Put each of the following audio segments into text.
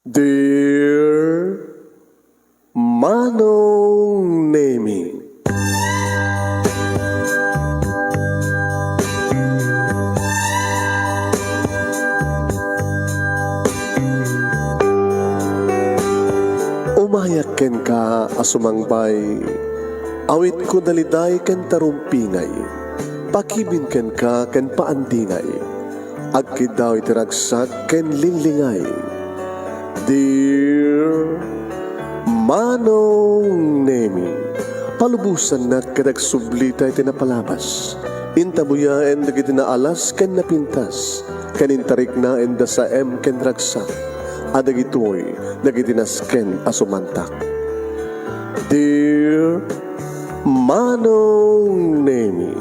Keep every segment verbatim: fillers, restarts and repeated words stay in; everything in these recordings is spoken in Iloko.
Dear Manong Nemi. Umayak kenka a sumangbay, awitko daliday ken tarumpingay, pakibin kenka ken paandingay, agkiddaw iti ragsak ken linglingay. Dear Manong Nemi, palubosannak ket agsublita iti napalabas. Intabuyaen dagiti naalas ken napintas, ken intariknaen da saem ken ragsak, a dagitoy dagiti nasken a sumantak. Dear Manong Nemi,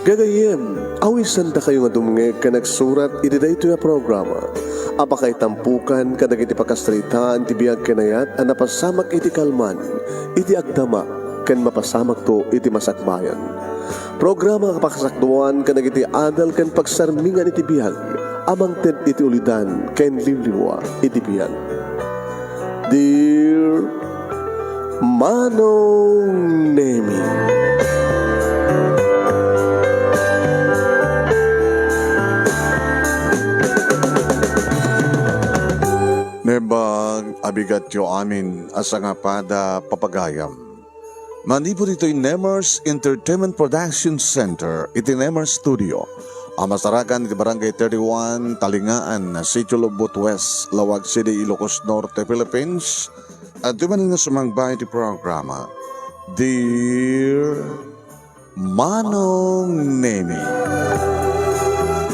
gagayyem, awisandakayo nga dumngeg ken agsurat iti daytoy a programa a pakaitampokan kadagiti pakasaritaan ti biag ken ayat a napasamak iti kalman, iti agdama, ken mapasamakto iti masakbayan. Programa nga pakasakduan kadagiti adal ken pagsarmingan iti biag a mangted iti ulidan ken liwliwa iti biag. Dear Manong Nemi. Naimbag a bigatyo amin a sangapada, papagayam. Manipud ditoy Nemers Entertainment Production Center iti Nemers Studio a masarakan iti Barangay thirty-one, Talingaan, Sitio Lubot West, Laoag City, Ilocos Norte, Philippines. Adtoy manen nga sumangbay iti programa, Dear Manong Nemi.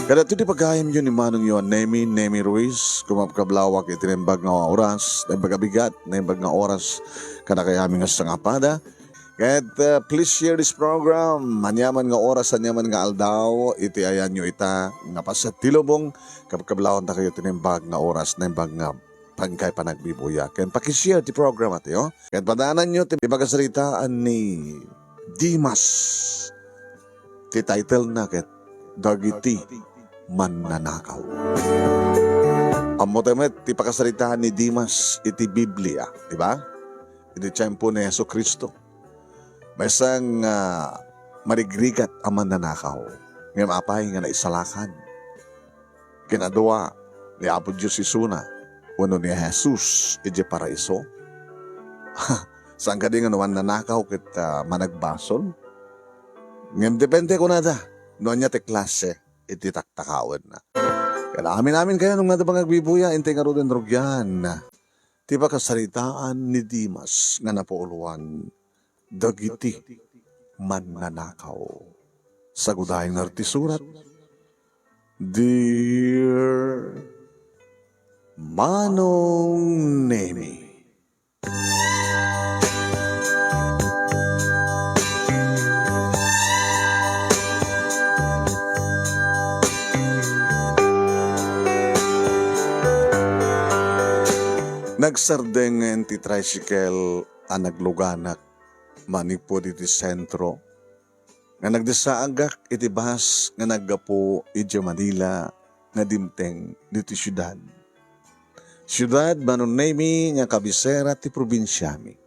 Kadagitoy ti pagayamyo ni Manongyo a Nemi, Nemi Ruiz, kumapkablawak iti naimbag nga oras, naimbag a bigat, naimbag nga oras, kadakayo amin nga sangapada. Ket, uh, please share this program. Aniaman nga oras, aniaman nga aldaw, iti ayanyo ita nga paset ti lubong, kapkablawantakayo ti naimbag nga oras, naimbag nga panagbibuya. Ken pakishare ti program, ati, oh. Ket padaananyo ti pakasaritaan ni Dimas. Ti title na ket Dagiti Mannanakaw. Ammotayo met ti pakasaritaan ni Dimas iti Biblia, di ba? Iti tiempo ni Jesu-Cristo. Maysa nga marigrigat a mannanakaw. Ngem apay nga naisalakan? Kinadua ni Apo Dios isuna wenno ni Jesus idiay Paraiso? Saan kadi nga no mannanakaw ket, ah, managbasol? Ngem depende kunada no ania ti klase iti taktakawenna. Ken amin-amin kayano nga adda panagbibuya, intay ngaruden rugian ti pakasaritaan ni Dimas nga napuuluan dagiti mannanakaw. Sagudayen ngarud ti surat, Dear Manong Nemi. Nagsardeng ti tricycle a nagluganak manipud iti sentro nga nagdessaagak iti bus nga naggapu idiay Manila nga dimteng ditoy siudad. Siudad, Manong Nemi, nga kabisera ti probinsiami.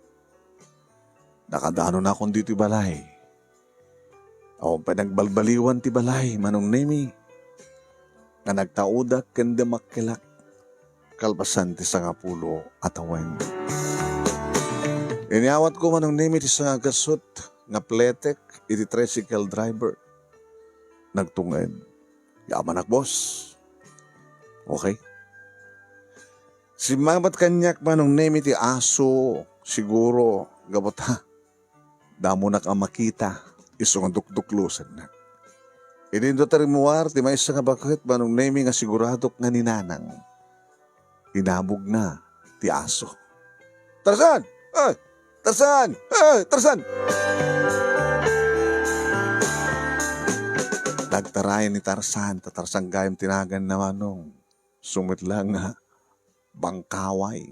Nakadanonakon ditoy balay. Awan pay nagbalbaliwan ti balay, Manong Nemi, nga nagtaudak ken dimmakkelak kalpasan ti sangapulo a tawen. Inyawatko, Manong Nemi, ti sangagasut nga pletek iti tricycle driver. Nagtunged. Yamanak, boss. Okay. Simmabat kaniak, Manong Nemi, ti aso, siguro, gapu ta damonak a makita, isu nga dukduklosennak. Idi intayo rimmuar ti maysa nga baket, Manong Nemi, nga siguradok nga ni Nanang. Inabogna ti aso. "Tarzan! Ay! Tarzan! Ay! Tarzan!" Nagtarayan ni Tarzan, ta Tarzan gayam ti naganna, Manong. Isu met laeng nga bangkaway,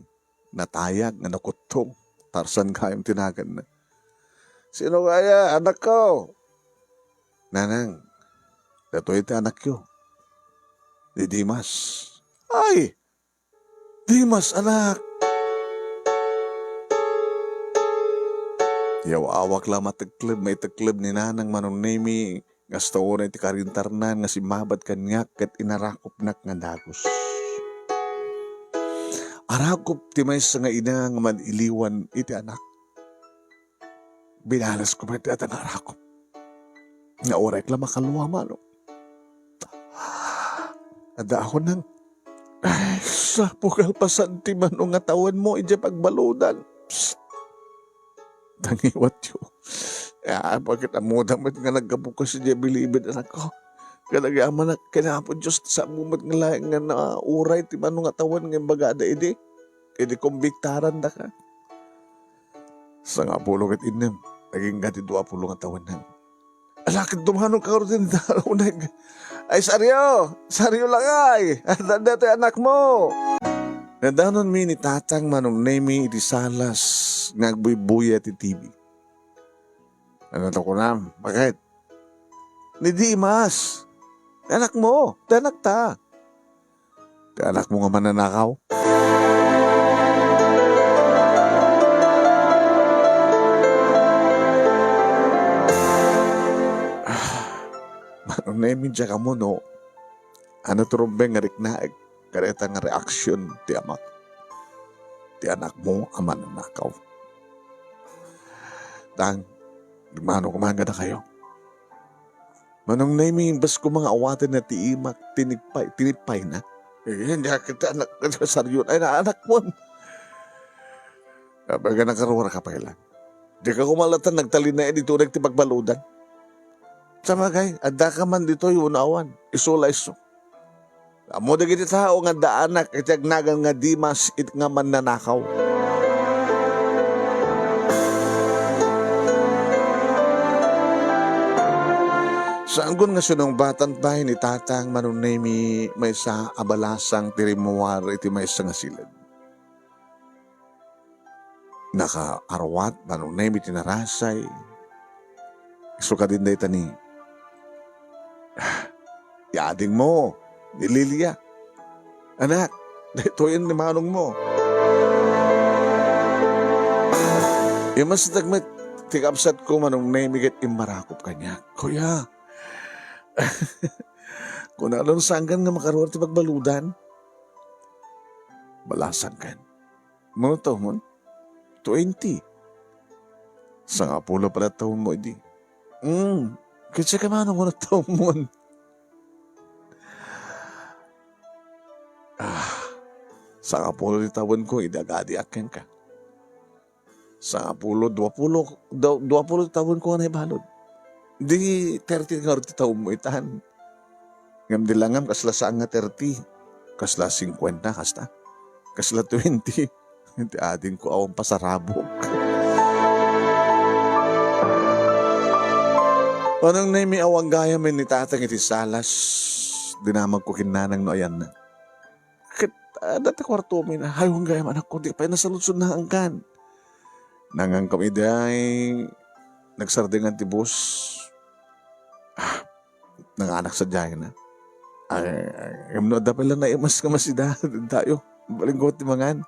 natayag nga nakuttong. Tarzan gayam ti naganna. "Sino kaya, anakko?" "Nanang, datoy ti anakyo, ni Dimas." "Ay, Dimas, anak! Yaw-awak la matekleb, maitekleb ni Nanang Manong Nemi, nga astaona iti karintarnan nga simmabat kaniak ket inarakupnak nga dagus. Arakup ti maysa nga ina nga man-iliwan iti anak. Binalas ko met ti adda nga arakup. Nga uray la makalua, mano. Adda ako nang, ay, sapo kalpasan ti mano nga tawenmo idiay pagbaludan. Psst. Tangiwatyo. Ah, bakit amuda met nga naggapu kasi diay bilibid, anakko? Kadagiti amanak, ken Apo Dios, saanmo met nga laeng nga nauray ti mano nga tawen nga imbagada idi? Idi kumbiktarandaka. Sangapulo ket innem, agingga ti duapulo nga tawen. Ala, ket dumano ka ngarud iti uneg. Ay, Sario! Sario lakay! Adda daytoy anakmo! Nadanonmi ni Tatang Manong Nemi iti salas nga agbuybuya ti T V. Ania ti kunam? Bakit? Ni Dimas. Anakmo. Ti anakta. Ti anakmo nga mananakaw. Ah, Manong Nemi, diak ammo no ania ti rumbeng nga riknaek kadayta nga reaksion ti amak. Ti anakmo a mananakaw. Tang, dumano koma kadakayo. Manong Nemi, imbes koma nga awatenna ti imak, tinipay, tinipayna. Eh, diak ket anak, Sario, ay, na, anakmon. Apay nga nakaruarka pay laeng. Dika koma latta nagtalinaed iti uneg ti pagbaludan. Sabagay, addaka man ditoy wenno awan, isu la isu. Ammo dagiti tao nga adda anak iti agnagan nga Dimas it nga mannanakaw. Saanko nga sinungbatan pay ni Tatang Manong Nemi maysa a balasang ti rimmuar iti maysa nga siled. Nakaarwat Manong Nemi ti narasay. Isu kadin dayta ni, ah, ti adingmo, ni Lilia. Anak, daytoyen ni manongmo. Imasdak met ti kabsatko, Manong Nemi, ket immarakop kaniak. Kuya, kunam no saankan nga makaruar ti pagbaludan? Balasangkan. Mano tawenmon? Twenty. Sangapulo pay la tawenmo idi. Mm, ket sika mano, mano tawenmon? Ah, sangapulo ti tawenko idi agadiak kenka. Sangapulo, duapulo, du-, duapulo ti tawenko nga naibalud. Di thirty ngarud ti tawenmo itan. Ngem di la ngem kasla saan nga thirty, kasla singkuenta, kasta. Kasla twenty. Ti adingko awan pasarabok. Manong Nemi, awan gayam ni Tatang iti salas. Dinamagko ken Nanang no ayanna. Ket, ah, adda ti kuartomi na. Hayon gayam, anakko, di pay nasaludsod naankan. Nangangkam idiay nagsardingan ti bus. Ah, nanganak sadiay na. Ay, ay, ngem no adda pay la naimas nga masida, tayo. Balinggot ti mangan.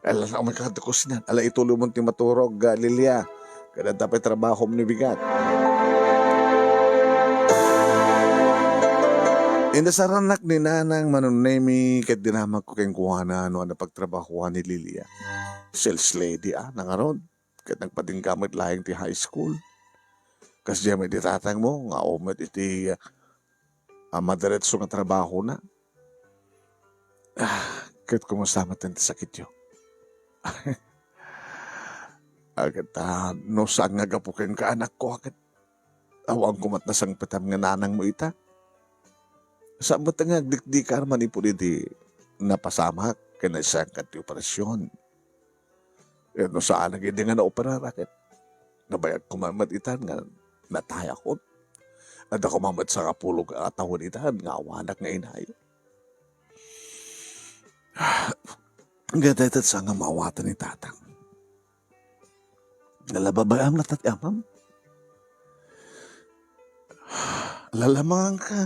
Ala, na, umay ka kusnan. Ala, ituloy mo ti maturog, ah, Lilia. Ket adda pay trabahom ni bigat. Inasaranak ni Nanang Manong Nemi ket dinamagko kenkuana no adda pagtrabahoan ni Lilia. Sales lady, ah, nangarud. Ket nagpatingga met laeng ti high school. Kasdiay met ti tatangmo, nga awan met iti, ah, madiretso nga trabahona. Ah, ket kumusta met ti sakityo? Ah, ket, ah, no saan nga gapu kenka, anakko, ket awan ko met nasangpetam nga nanangmo ita. Saan met nga agdikdikar manipud iti napasamak ken naisangkad ti operasyon. Ket no saan nga idi nga naoperar, ket nabayag koma met itan nga natayakon. Adda koma met sangapulo a tawen itan nga awanak nga inay. Nga dayta saan nga maawatan ni tatang. Nalababayam latta ti amam. Lalamangan ka.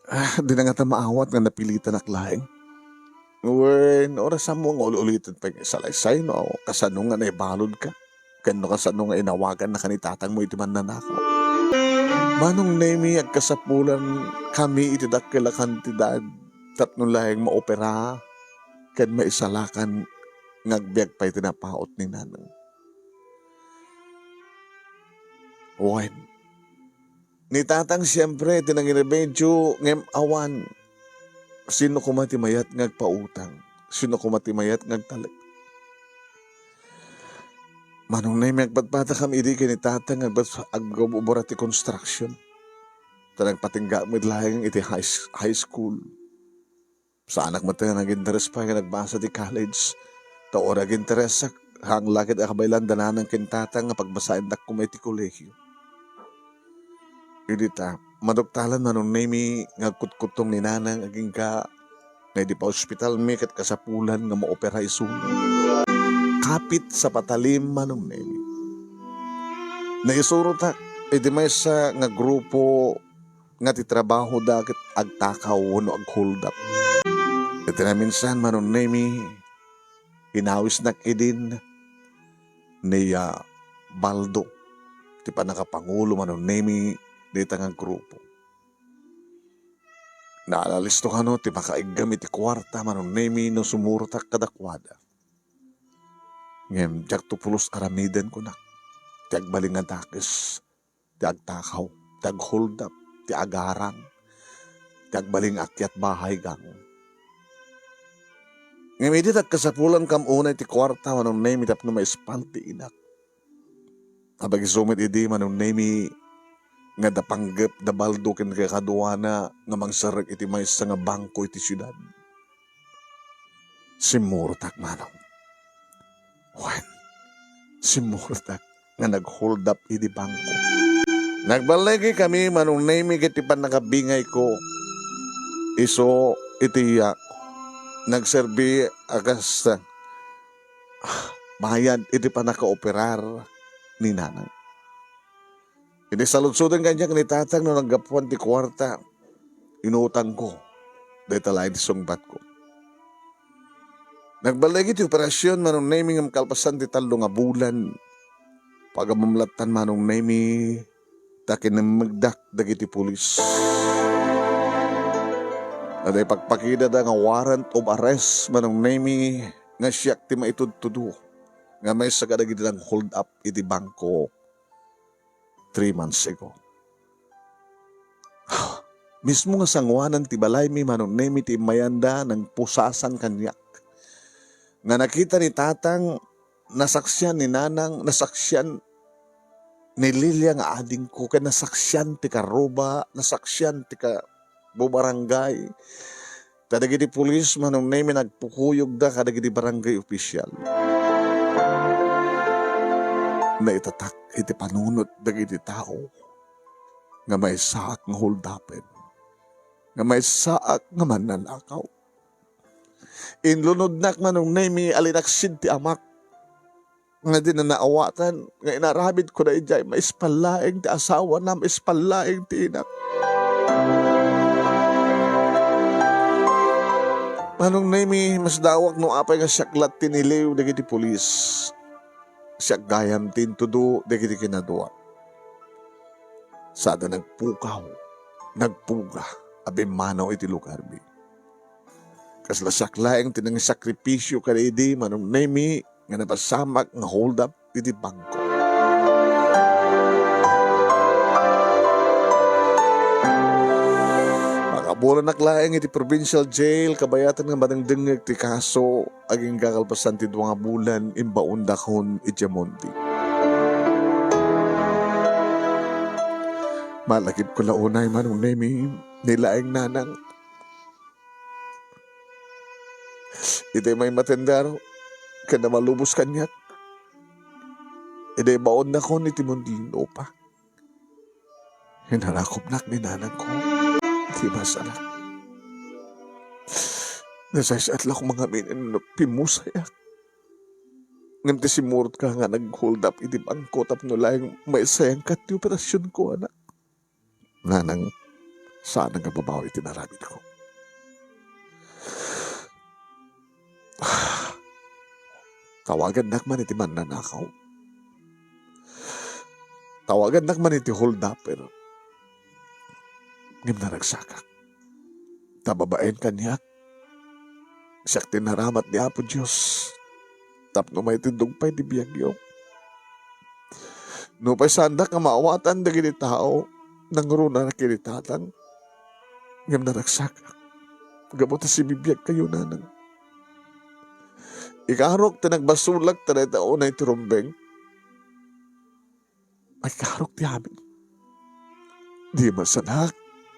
Ah, dina ngata maawat nga napilitanak laeng. Wen, orasanmo nga ul-ulitan pay nga isalaysay no kasano nga naibaludka, ken no kasano nga inawagannaka ni tatangmo iti mannanakaw. Manong Nemi, agkasapulan kami iti dakkel a kantidad tapno laeng maopera ken maisalakan nga agbiag pay ti napaut ni nanang. Wen, ni tatang siempre ti nangiremedio ngem awan. Sino koma ti mayat nga agpautang? Sino koma ti mayat nga agtalek? Manong Nemi, agpatpatakam idi ken ni tatang agbat-, agobobora ti construction. Ta nagpatingga met laeng iti high s-, high school. Saanak met nga nag-interes pay nga nagbasa ti college. Ta uray aginteresak, haan la ket a kabaelan da nanang ken tatang nga pagbasaendak koma iti kolehio. Idi ta, maduktalan Manong Nemi nga agkutkuttong ni nanang agingga nga idi paospitalmi ket kasapulan nga maopera isuna. Kapit sa patalim Manong Nemi. Naisurotak iti maysa nga grupo nga ti trabahoda ket agtakaw wenno aghold up. Iti naminsan Manong Nemi, inawisnak idin ni, ah, Baldo, ti pannakapangulo Manong Nemi dita nga grupo. Naalalisto kano ti makaiggam iti kuarta Manong Nemi no sumurotak kadakuada. Ngem diakto pulos aramiden kunak. Ti agbalin nga dakes, ti agtakaw, ti aghold up, ti agarang, ti agbalin nga akyat bahay gang. Ngem idi agkasapulan kam unay ti kuarta Manong Nemi tapno maispal ti inak. Abagiso met idi Manong Nemi nga da panggep da Baldo ken kakaduana nga mangserrek iti maysa nga bangko iti siudad. Simmurotak, Manong. Wen, simmurotak nga naghold up idi bangko. Nagballigi kami Manong Nemi ket ti pannakabingayko isu iti yak. Nagserbi a kas, ah, bayad iti pannakaoperar ni nanang. Idi saludsoden kaniak ni tatang no naggapuan ti kuarta, inutangko. Dayta laeng ti sungbatko. Nagballigi ti operasion Manong Nemi ngem kalpasan ti tallo nga bulan, pagamamlattan Manong Nemi ta kinemmegdak dagiti pulis. Adda ipagpakidada nga warrant of arrest Manong Nemi nga siak ti maitudtudo nga maysa kadagiti nag-hold up iti bangko three months ago. Mismo nga sangoanan ti balaymi Manong Nemi ti immayanda nangpusasan kaniak. Nga nakita ni tatang, nasaksian ni nanang, nasaksian ni Lilia nga adingko, ken nasaksian ti karuba, nasaksian ti kabubarangay. Kadagiti pulis Manong Nemi nagpukuyogda kadagiti barangay official. Naitatak iti panunot dagiti tao nga maysaak nga holdapen, nga maysaak nga mannanakaw. Inlunodnak Manong Nemi a linaksid ti amak. Nga di na naawatan nga inaramidko daydiay, maispal laeng ti asawana, maispal laeng ti inak. Manong Nemi, masdawak no apay nga siak lat ti niliw dagiti pulis. Siak gayam ti intudo dagiti kinadua. Sada nagpukaw, nagpuga a bimmanaw iti lugarmi. Kasla siak laeng ti nangisakripisio kadaydi Manong Nemi nga napasamak nga hold up iti bangko. Makabulanak laeng iti provincial jail kabayatan nga madengdengngeg ti kaso agingga kalpasan ti dua nga bulan imbaondakon idiay Monte. Malakipko la unay Manong Nemi ni laeng nanang. Iti maymatender ken namalubos kaniak, idi baonnakon iti Muntinlupa. Inarakupnak ni nanangko ti masanak. Nasaysayaat la koma ngamin no pimmusayak. Ngem ti simmurotka nga nag-hold up iti bangko tapno laeng maisayangka ti operasionko, anak. Nanang, Saan nga babawi ti naramidko. Tawagannak man iti mannanakaw. Tawagannak man iti holdaper. Ngem naragsakak. Ta babaen kaniak, siak ti naramat ni Apo Dios tapno maitindog pay ti biagyo. Nupay saandak nga maawatan dagiti tao, nangruna ken ni Tatang, ngem naragsakak. Gapu ta sibibiagkayo, Nanang. Ikarok ti nagbasolak ta dayta unay ti rumbeng. Ay, karok ti amin. Dimas, anak,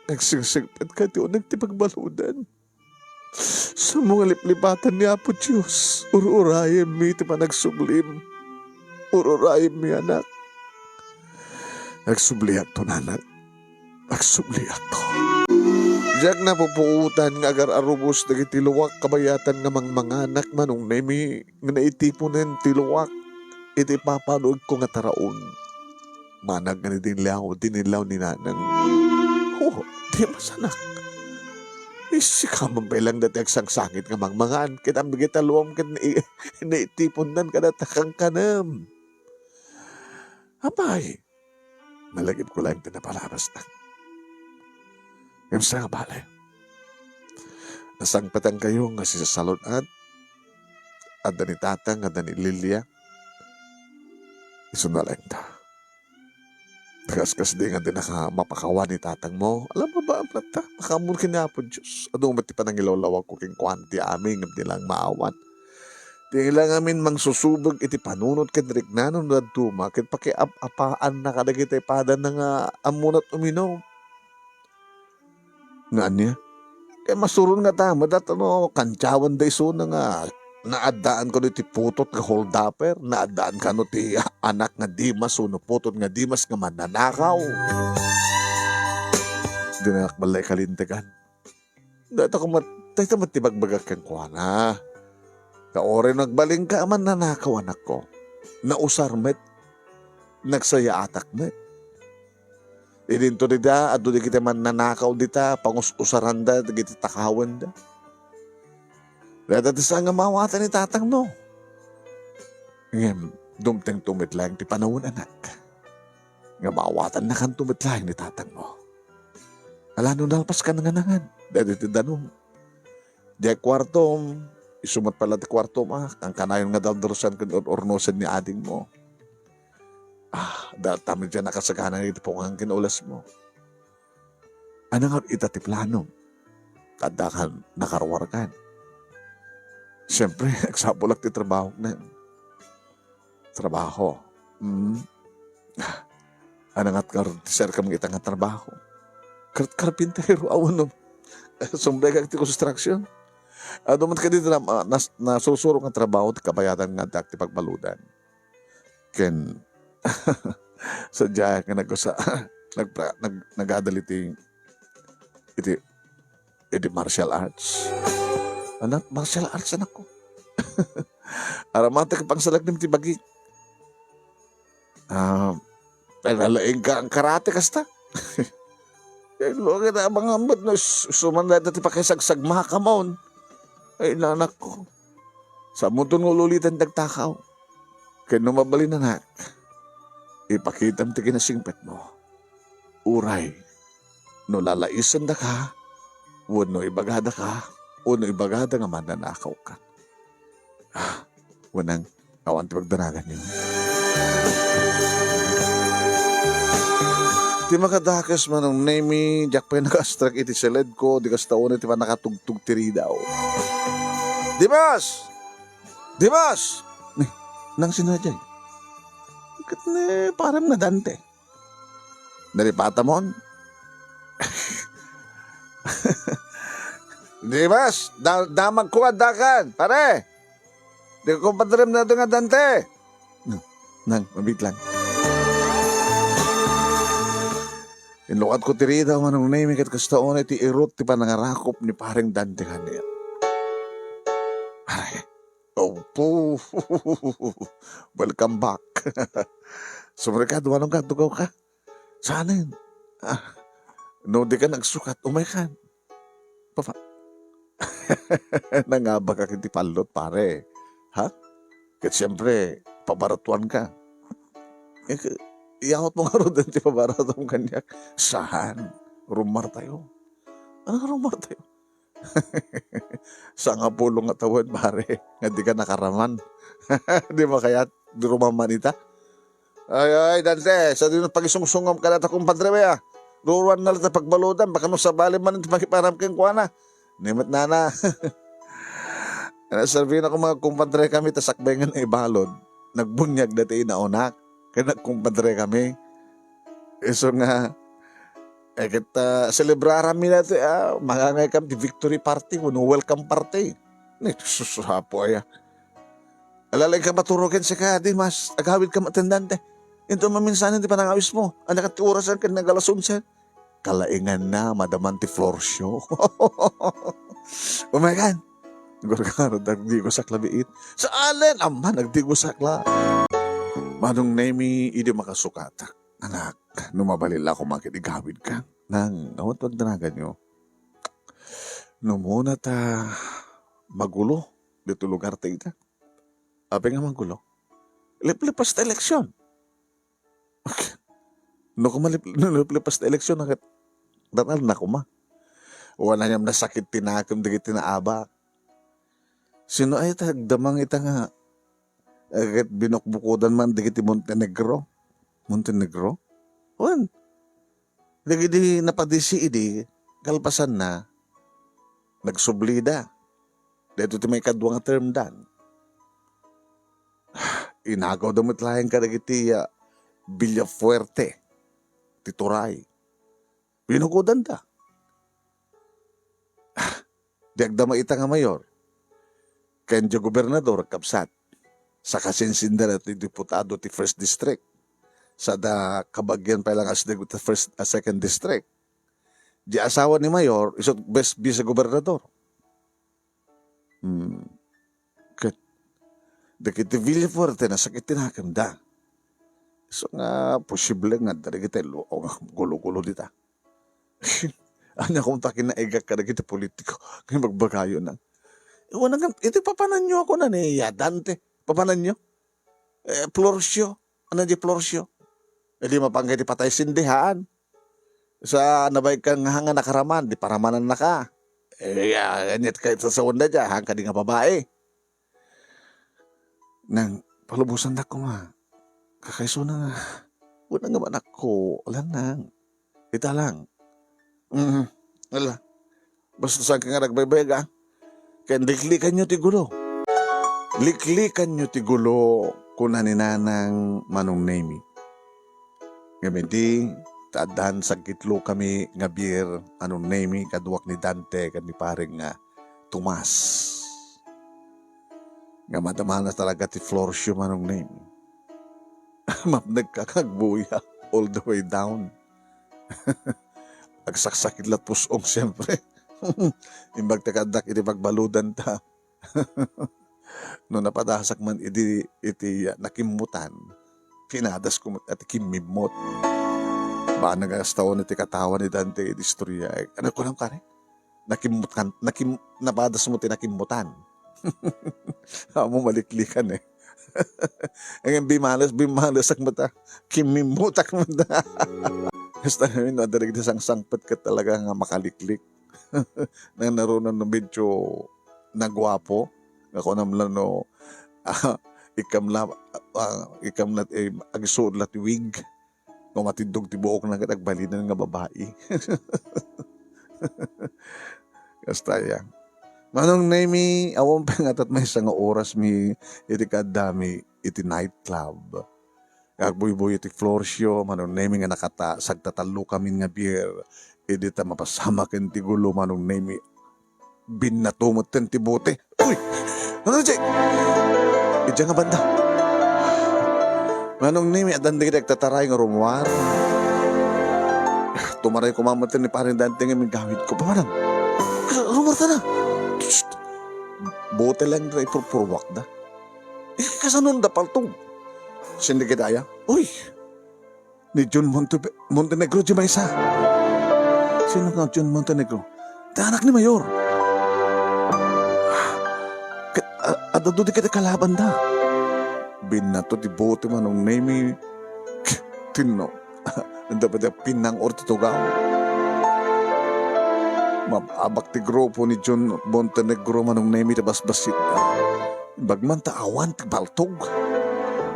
agsingsingpetka iti uneg ti pagbaludan. Summo nga liplipatan ni Apo Dios, ur-urayemmi ti panagsublim. Ur-urayemmi, anak. Agsubliakto, Nanang. Agsubliakto. Diak napupuotan nga agar-arubos dagiti luak kabayatan nga mangmanganak, Manong Nemi, nga naitiponen ti luak iti ipapanugko nga taraon. Managani dinlaw, dinlaw ni Nanang. Oh, Dimas, anak. Sika man pay lang dati agsangsangit nga mangmangan, ket ammigit a luam ket nai-, naitipondan kadata kankanam. Apay, nalagipko laeng ti napalabasna. Ngem sa nga bale, nasangpetankayo nga sisasalun-at, adda ni Tatang, adda ni Lilia. Isuna laeng ta. Nakaskasdi nga dinaka mapakawan ni Tatangmo. Alam mo ba, Amrata? Makaammoan ken ni Apo Dios. Adu met ti panangilawlawagko kenkuana ti amin, ngem di lang maawan. Ti ilang amin mangsusubeg iti panunot ken riknano no dadduma, ket pakiap-apaanna kadagiti padana nga ammona uminom. Nga ania? Kay masuron nga ta, met no kantiawanda isuna nga naaddaan kano ti putot nga holdaper, naaddaan kano ti anak nga Dimas, wenno putot nga Dimas nga mannanakaw. Dinak met la ikalintegan. Dayta koma, dayta met ti bagbagak kenkuana. Ta uray nagbalinka a mannanakaw, anakko, nausar met, nagsayaatak met. Idinto dida, adu dagiti mannanakaw dita, pangus-usaranda dagiti takawenda. Dayta ti saan nga maawatan ni Tatangmo. Ngem, dumtengto met laeng ti panawen, anak. Nga maawatannakanto met laeng ni Tatangmo. Ala no nalpaskan nga nangan dagiti danum. Diay kuartom, isu met pay la ti kuartom, a, kankanayon nga daldarusan ken ur-urnosen ni adingmo. Ah, dayta met diay nakasagana iti pungan ken ulasmo. Ania nga ita ti planom? Adda kan nakaruarkan. Siempre, agsapulak ti trabahok, Neng. Trabaho. Mm. Ania nga kar-, ti serkam ita nga trabaho? Kar-, karpintero, awan no. Sumbekak ti construction. Adu met kadi, ah, nas-, nasursurok nga trabaho ti kabayatan nga addak ti pagbaludan. Ken, sadiay nga nagkusa-, nagpra-, nag-, nagadal iti, iti, iti martial arts. Anak, martial arts, anakko. Aramatek pangsalaknib ti bagik. Ah, ay, nalaing ka ang karate kasta. Ay, lugi na abang ambet no s-, suman na dati pakisagsagmakaon. Ay, nanakko. Sa muton nga ululitan dagtakaw. Ken no mabalin, anak, ipakitam ti kinasingpetmo. Uray no lalaisendaka, wenno ibagadaka, wenno ibagada nga mannanakawka. Ah, wenang, awan ti pagdanaganyo. Ti makadakes, Manong Nemi, diak pay nakastrek iti siledko, di kasta unay ti pannakatugtog ti ridaw. Dimas! Dimas! Ni, nang sino diay? Ket ni parem nga Dante. Nalipatamon? Dimas, da-, damagko addakan, pare. Di ko padrem na nga Dante. Nang, mabit lang. Inlukat ko ti rida, Manong Nemi, ket kasta unay ti irut ti panangarakop ni pareng Dante kaniak. Pare, opo. Welcome back. Sumrekado, Manong, ka, tugaw ka? Saanen? Ah, No, dika nagsukat, umaykan. Papa, nangabaka iti pallot, pare. Ha? Ket siempre, pabaratuanka. Eh, ke-, iyawatmo ngaruden ti pabaratuam kaniak. Saan? Rumartayo. Ano rumartayo? Sangapulo nga tawen, pare, nga dika nakaraman. Dimo kayat, di rumaman ita. Ay, ay, Dante, sadino pagisungsungam kadata kumpadre, bay, a. Ruruanna latta pagbaludan, baka no sabali man ti makiparam kenkuana. Ni met nana. Ano, sabinak nga kumpadrekami ta sakbay nga naibalud. Nagbuniag dati inaunak. Ket nagkumpadrekami. Isu nga, eh, ket, ah, selebraranmi dati, ah, mangangaykam ti victory party wenno welcome party. Ni, sus, apo aya. Ala, laeng ka maturog kenka, Dimas. Agawidka met, Dante. Inton maminsanen ti panangawismo. Ania ket ti orasen ket nag-alas onse? Kalainganna, madaman ti Florcio. Umaykan. Gurgaro, nagdigosak la biit. Saan? Amman, nagdigosak la. Manong Nemi, idi makasukatak. Anak, no mabalin la koma ket igawidka. Nang, awan ti agdanaganyo. No umuna ta magulo ditoy lugar ta ita. Apay nga magulo? Liplipas ta eleksyon. No kumalip-, no liplipas ta eleksyon, ket datal na koma. Wen, aniam nasakit ti nakem dagiti naabak. Sino aya ti agdamang ita nga, eh, ket binukbukodan man dagiti Montenegro? Montenegro? Wen, dagidi napadisi idi, kalpasanna, nagsublida. Daytoy ti maikadua nga term dan. Inagawda met laeng kadagiti, ah, Villafuerte ti turay. Binukodanda. Di agdama ita nga mayor. Ken diay gobernador, kabsat. Sakasinsinda ti diputado ti first district. Sada kabagian pay lang as the first, a second district. Di asawa ni mayor, isu bes-, vice gobernador. Hmm. Ket dagiti Villafuerte, nasakit ti nakemda. Isu nga posible nga adda dagiti lo-, o nga gulo-gulo dita. Ania koma ti kinaigak kadagiti politiko nga ibagbagayo na. Iwan nga, iti papananyo ako na ni Dante. Papananyo? Eh, Florcio. Ano di Florcio? Eh, di mapanggay ti patay sindi, haan. Sa nabaigka nga, nga nakaraman, di paramanannaka. Eh, ya, aniat kay sasawenda dia, haan kadi nga babae. Nang palubosandak koma. Kakaisuna nga, wen nga manakko, alanang. Ita lang. Mm, ala. Basta saan ka nga nagbaybayag, ah. Ken liklikanyo ti gulo. Liklikanyo ti gulo, kuna ni Nanang Manong Nemi. Ngem idi, ta addan saggitlokami nga beer, Manong Nemi, kaduak ni Dante, ken ni Pareng nga Tomas. Nga madamana talaga ti Florcio, Manong Nemi. Mapnekka nga agbuya all the way down. Agsaksakit la't pus-ong, siyempre. Imbag ti kaaddak iti pagbaludanta. No napadasak man idi, iti, ah, nakimmutan, pinadasko met iti kimmimmut. Banag a kasta iti katawan ni Dante iti istorya. Ano kunam kari? Nakimmutan, nakim-, napadasmo ti nakimmutan. Amo maliklikan, eh. Ngayon, bimales, bimalesak met a. Kimimmutak met a. Basta ngayon, no, adda dagiti sangsangpet ket talaga nga makaliklik. Nang naruna no medyo naguapo, nga kunam la no, ah, ikam la, ah, ikam la, eh, agsuot la ti wig. No matiddog ti buokna ket agbalinen nga babai. Kasta ya. Manong Nemi, awan pay nga tat maysa nga oras mi iti kaaddami iti nightclub. Nga agbuybuy iti Florcio, Manong Nemi nga nakata-, sagtatallokami nga beer. Idi ta mapasamak ken ti gulo, Manong Nemi. Binnato metten ti bote. Uy! Ano, Jay? Idiay nga banda. Manong Nemi, addan dagiti agtataray nga rummuar. Tumaray koma metten ni Pareng Dante nga migawid ko. Pamanam. Rummuar ta na. Shh! Bote lang nga ipurpurwak da. Eh, kasano da paltog? Sindi kita aya? Uy! Ni Jun Monte-, Montenegro, di maysa. Sino nga John Montenegro? Ti anak ni Mayor. Ket, a-, adda dudi ket kalabanda. Binnato ti bote Manong Nemi. Tinno. Dapat pinang-or ti tugaw. Mababak ti grupo ni John Montenegro Manong Nemi ti basbassit. Bagman ta awan ti baltog.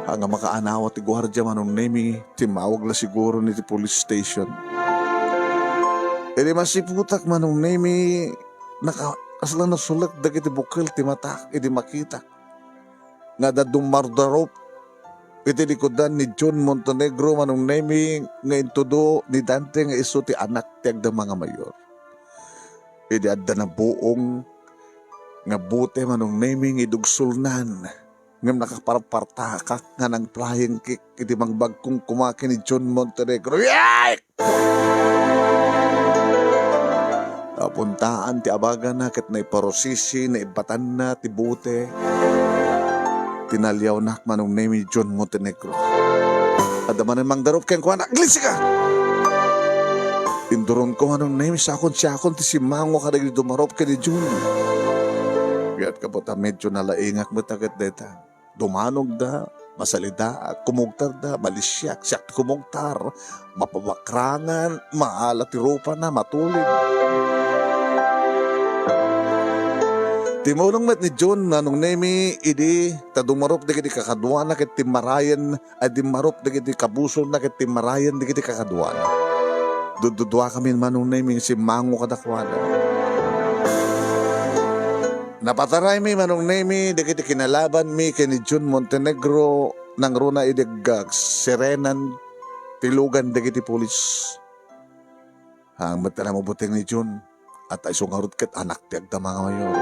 Haan nga makaanawa ti guardia Manong Nemi, timmawag la siguro iti police station. Idi masiputak Manong Nemi, naka-, kasla nasulek dagiti bukel ti matak idi makitak nga adda dumardarup iti likudan ni John Montenegro Manong Nemi nga intudo ni Dante nga isu ti anak ti agdama nga mayor. Idi adda nabuong nga bote Manong Nemi nga idugsolnan, ngem nakaparpartakak nga nang-flying kick iti mangbagkong kumaki ni John Montenegro. Yay! Napuntaan ti abagana ket naiparusisi, naibatanna ti bote. Tinaliawnak Manong Nemi John Montenegro. Adda manen mangdarup kenkuana, "Aglisi ka!" Induronko Manong Nemi, siakon, siakon ti simmango kadagiti dumarup ken ni John. Ket kaputa, medyo nalaingak met ket dayta. Dumanogda, masalidaak, kumugtarda, malisiak, siak ti kumugtar, mapabakrangan, maala ti rupana, matulid. Timmulong met ni John Manong Nemi idi ta dumarup dagiti kakaduana ket timmarayen a dimmarup dagiti kabusonna ket timmarayen dagiti kakaduana. Dudduduakami Manong Nemi nga simmango kadakuada. Napataraymi Manong Nemi dagiti kinalabanmi ken ni John Montenegro nangruna idi agserenan ti lugan dagiti pulis. Haan met ti namabuteng ni John, ta isu ngarud ket anak ti agdama nga mayor.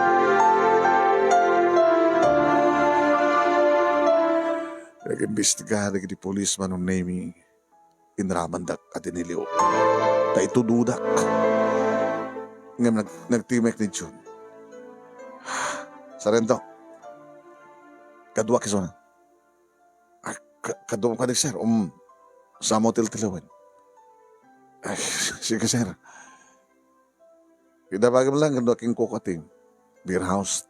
Nag-imbestiga dagiti pulis Manong Nemi. Inramandak a diniliw. Ta itudodak. Ngem nag-, nagtimek ni John. "Sarento, kaduak isuna." "Ah, ka-, kaduak kadi, sir?" "Um, samo tiltilawen." "Ay, sige, sir. Idabagam lang, kaduak kenkuko ti beer house.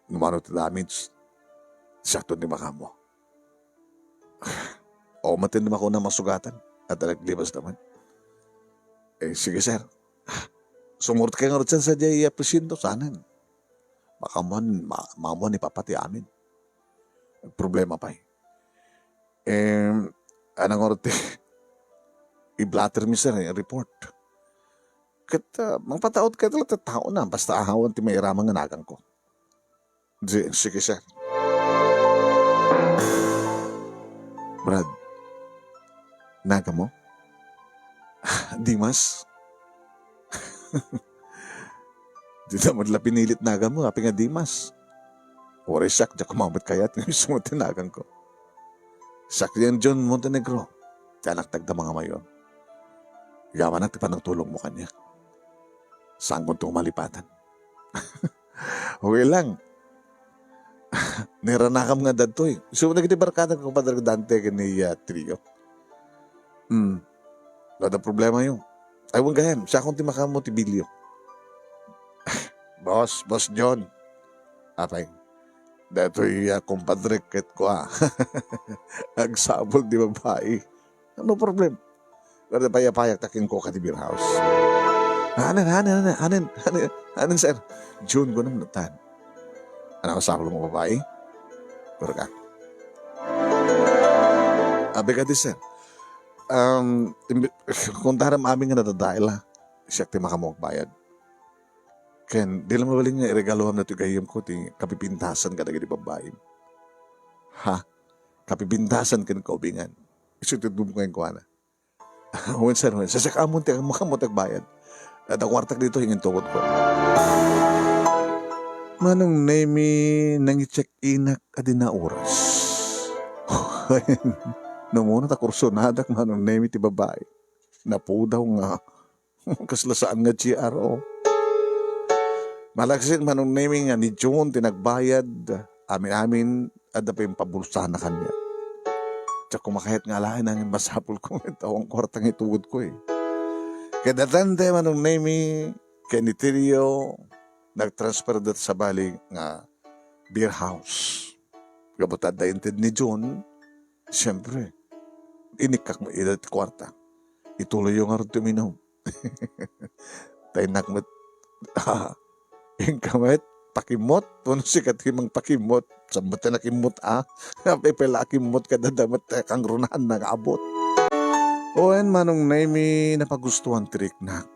No mano ti damage, siakto ti makaammo." "O, matin di makuna masugatan." At naglibas naman. "Eh, sige, sir. Sumurot kayo nga rutsan sa diay presinto, sanen. Makamuan, ma-, makamuan ni Papa ti amin. Problema pay. Eh, anang oras ti i-blotter mi, sir, eh, report?" "Ket, ah, mangpataud kayo, talaga tao na, basta ahawan ti mairaman nga naganko." "Di, sige, sir." "Brad, naganmo?" "Dimas." "Di ta met la pinilit naganmo, apay nga Dimas?" "Uray siak, diak met kayat nga isu ti naganko. Siak ni John Montenegro, ti anak ti agdama nga mayor. Yamanak ti panagtulongmo kaniak. Saankonto malipatan." "Okay lang. Nairanakam nga dadtoy. Isu dagiti barkada, Compadre Dante, ken ni, ah, Trio. Hmm. No adda problemayo, ay, wen gayam, siakon ti makaammo ti bilyo." "Boss, Boss John." "Apay?" "Daytoy, ah, kumpadre ket kua, agsapul ti babai. No problem. Pero payapayak ta kenkuka ti beer house." "Anen, anen, anen, anen, anen, anen, sir?" "John, kunam natan. Ano, agsapulmo babai? Kurka." "Abi kadi, sir. Um, imbi-, kuntaram amin nga nadadael, ah. Siak ti makaammo agbayad. Ken, di la mabalin nga iregaluam datoy gayyemko ti kapipintasan kadagiti babbaim." "Ha? Kapipintasan ken kaubingan? Isu ti itudmo kenkuana." "Wen, sir, wen. Siak ammon ti makaammo ti agbayad. Adda kuartak ditoy, intubotka." Manong Nemi, nangicek-inak a di naoras. Numuna ta kursonadak Manong Nemi ti babai. Napudaw nga kasla saan nga G R O. Malaksid Manong Nemi nga ni John ti nagbayad, amin-amin, adda pay impabulsana kaniak. Diak koma kayat nga alaen, nangin masapulko met awan kuarta nga itugidko, eh. Kadatan da Manong Nemi ken ni Tirio, nagtransfer da sabali nga beer house. Gapu ta adda inted ni June, siyempre, inikkak met ida ti kuarta. Ituloyyo ngarud ti uminum. Ta innak met, ah, inka met, pakimmot, wenno sika ti mangpakimmot. Saan met ti nakimmot, ah? Apay pay la akimmot, kadada met ti kangrunaanna nga abut. Wen, Manong Nemi, napagustuan ti riknak.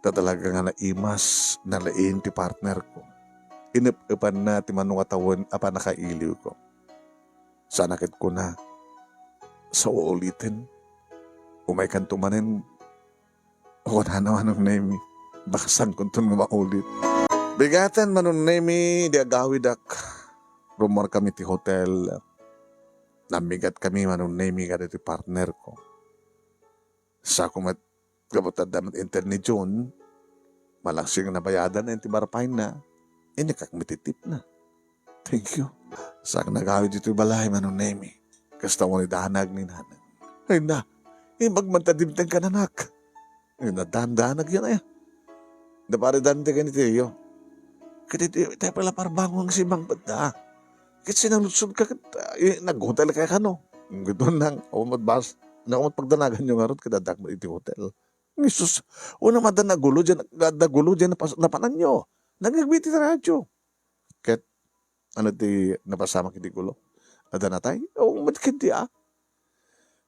Ta talaga nga naimas, nalaing ti partner ko. Inep-epanna ti mano nga tawen a pannakailiwko. Saan a ket kuna, sa uuliten. Umaykanto manen, kunana Manong Nemi, baka saankonton nga maulit. Bigaten Manong Nemi, idi agawidak. Rummuarkami ti hotel. Nammigatkami Manong Nemi kadagiti partner ko. Sako met, gapu ta adda met inted ni June, malaksid nga nabayadan ti barpainna, inikkak met ti tipna. Thank you. Saan nagawid ditoy balay, Manong Nemi. Kasta wen idanag ni Nanang. Ay na, imbag man ta dimteng ka, anak. Ay na, dandanag yan, ay. Naparidan ti kanitiyo. Kiti ti, tayo pala parbangon nga simangpet da. Ket sinaludsod ka, ket, ah, eh, nag-hotel ka kano? Gito nang, ako met bas, na ako met pagdanagan nyo ngarud, ket adda met iti hotel. Jesus, una, adda nagulo diyan, adda gulo diyan napas-, napanan nyo. Nagagbi ti radyo. Ket, ano ti napasamak iti gulo? Adda natay? Oo, met ket di, ah.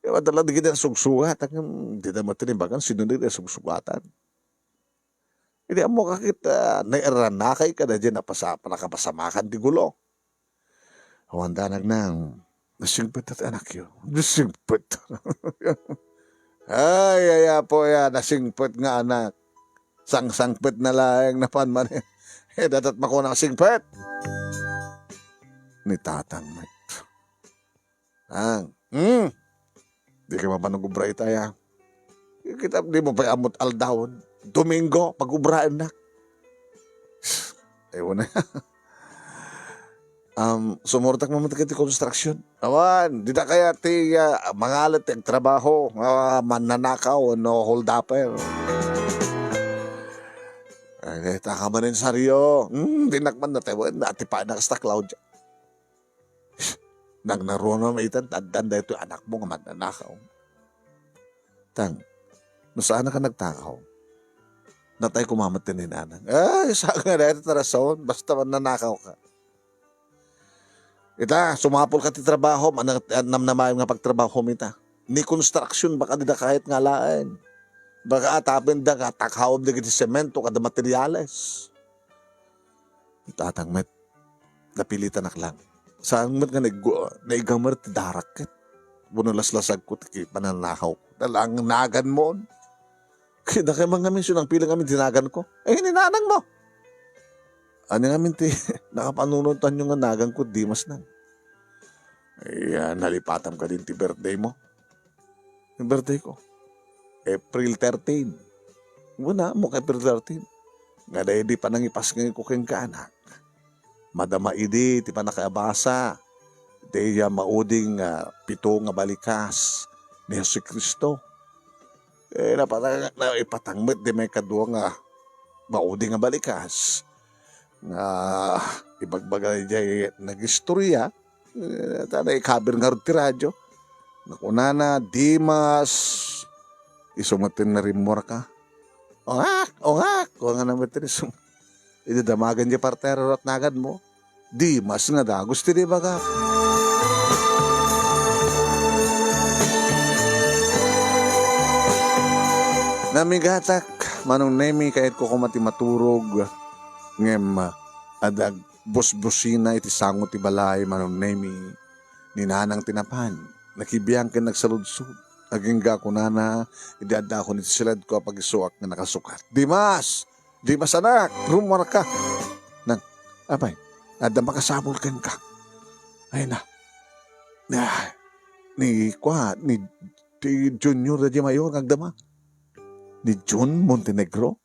Adda la dagiti nasugsugat, ngem, di da met tinimbagan, sino dagiti nasugsugatan? Idi ammoka ket, ah, nairanakay kadaydiay napasa-, nakapasamakan ti gulo. Awan danag nang, nasingpet ti anakyo. Nasingpet. Ay, ay, apo ya, nasingpet nga anak. Sangsangpet na laeng napan man. Eh, dadat makuna singpet. Ni tatang met. Ang, hmm? Di ka mapanag-obra itay, ah. Kita, di mo pay ammot aldawen. Domingo, pag-obraennak. Ewan na. Um, sumurtak mo man iti construction. Awan, di da kaya ti, ah, mangalet ti agtrabaho, ah, mannanakaw, no holdaper. Ay, ta ka manen sario. Hmm, di nakman na tayo. Natipa na kasta Claudia. Nagnaruno met itan, addan daytoy anakmo nga magnanakaw. Tang, no saan ka nagtakaw, natay kumamet ti ninanang. Ay, saan nga daytoy tarasaon, basta magnanakaw ka. Ita, sumapul ka ti trabaho, man-, namnamaem nga pagtrabaho ita. Ni construction, baka di da kayat nga alaen. Baka atapen da nga takawem dagiti semento kada materiales. Tatang met, napilitanak lang. Saan met nga naigu-, naigamer ti darak ket. Wenno laslasagko ti pananakawko. Dalang naganmo. Kaya da kay mangamin, so nang piling amin ti naganko. Eh, ni nanangmo. Ania ngamin ti nakapanunot tanyo nga naganko, Dimas nang. Ay, ah, nalipatam ka din ti birthday mo. Yung birthday ko, April thirteen. Wala mo kay April thirteen. Nga daydi panangipas ngayon ko keng kaanak. Madama idi ti panakaabasa. Daydi mauding nga pito nga balikas ni Jesu-Cristo. Eh, napatang, na, ipatang met di may kadua nga mauding nga balikas. Nga ibagbaga jay nagistorya, eh, ta naikabir ngarud ti radyo. Nakunana, Dimas, isu met ti narimmuarka. Ongak, ongak, kunana met ti isu. Idi damagen jay partero rat naganmo. Dimas nga dagus ti di bagak. Namigatak, Manong Nemi, kayatko koma ti maturog. Ngem, adda agbusbusina iti sango ti balay, Manong Nemi. Ni nanang ti napan, nakibiang ken nagsaludsod. Agingga kunana, idi adda ako iti siledko a pagisuak nga nakasukat. Dimas! Dimas, anak! Rummuarka! Nang, apay, adda makasabol kenka. Ay na. Ah, ni, kwa, ni, ti Junior de Mayor nga agdama. Ni Jun Montenegro.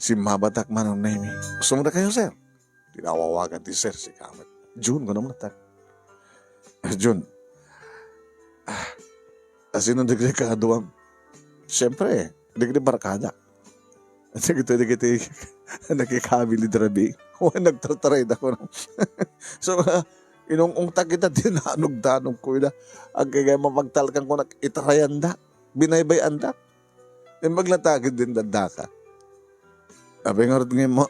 Simmabatak, Manong Nemi. Gusto mo na kayo, sir? Tinawawagan ti sir, si Kamet. Jun, nga naman atak. Jun, ah, asino dagiti kaaduam? Siyempre, dagiti barkada. Dagiti, dagiti nakikabili dirabi. Wen, nagtartaray da kuno. So, ah, inung-ungtak ita, dinanugdanogko ida. Agkagay mapagtalkan ko, itarayan da. Binaybay-an da. Imbag natagid din daddaka. Abi ngarud nga mo,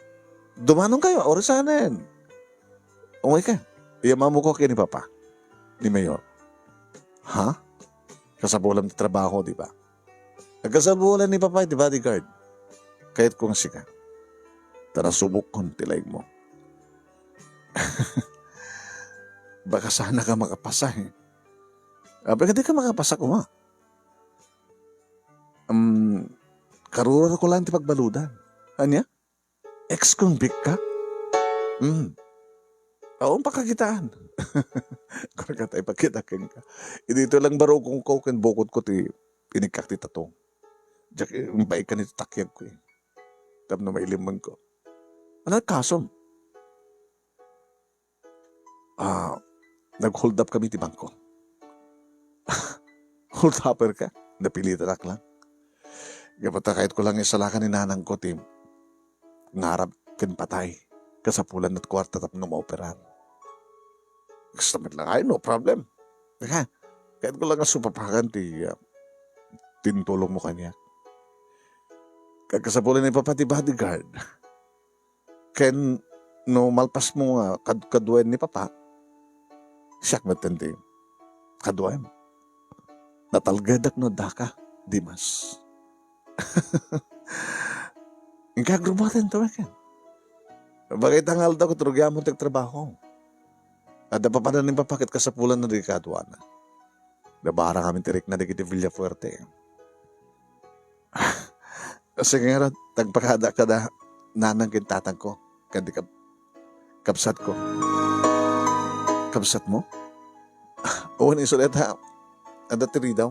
"Dumanon kayo, oras anen." "Ungay ka, iyamamuko ken ni Papa, ni Mayor." "Ha? Kasapulam ti trabaho, di ba?" "Agkasapulan ni Papa iti bodyguard. Kayatko nga sika. Ta nasubokkon ti laingmo." Baka sana ka makapasa, eh. Abi nga di ka makapasa, kuma. Um, karurarko lang ti pagbaludan. Ania? Ex-convict ka? Hmm. Awan pakakitaan. Kurang ka tayo pagkita kenka. Idi ito lang baro kong ko, ken bukod ko ti pinikkak ti tatong. Diak, eh, impaik ka nito takyag ko, eh. Tapno mailiman ko. Ano kasom? Ah, nag-hold up kami ti bangko. Hold upper ka? Napilitanak lang. Gapu ta kayatko lang isalakan ni nanangko ti ngarab ken patay. Kasapulan met kuarta tapno maoperan. Kasta met lang, ay, no problem. Teka, kayatko lang nga supapakan ti, ah, ti intulongmo kaniak. Kag kasapulan ni Papa ti bodyguard. Ken no malpasmo nga kad-, kaduaen ni Papa, siak met ti kaduaem. Natalgedak no addaka, Dimas. Inka agrubaten to, ken. Bagay ta nga aldaw ket rugiamon ti agtrabaho. Adda papanan ni Papa ket kasapulan na di kaduana. Nabara kami ti rikna dagiti Villafuerte. Sige ngarud, tagpakada kada nanang ken tatangko, ken di kab-, kabsatko. Kabsatmo? Wen, isu dayta, adda ti ridaw.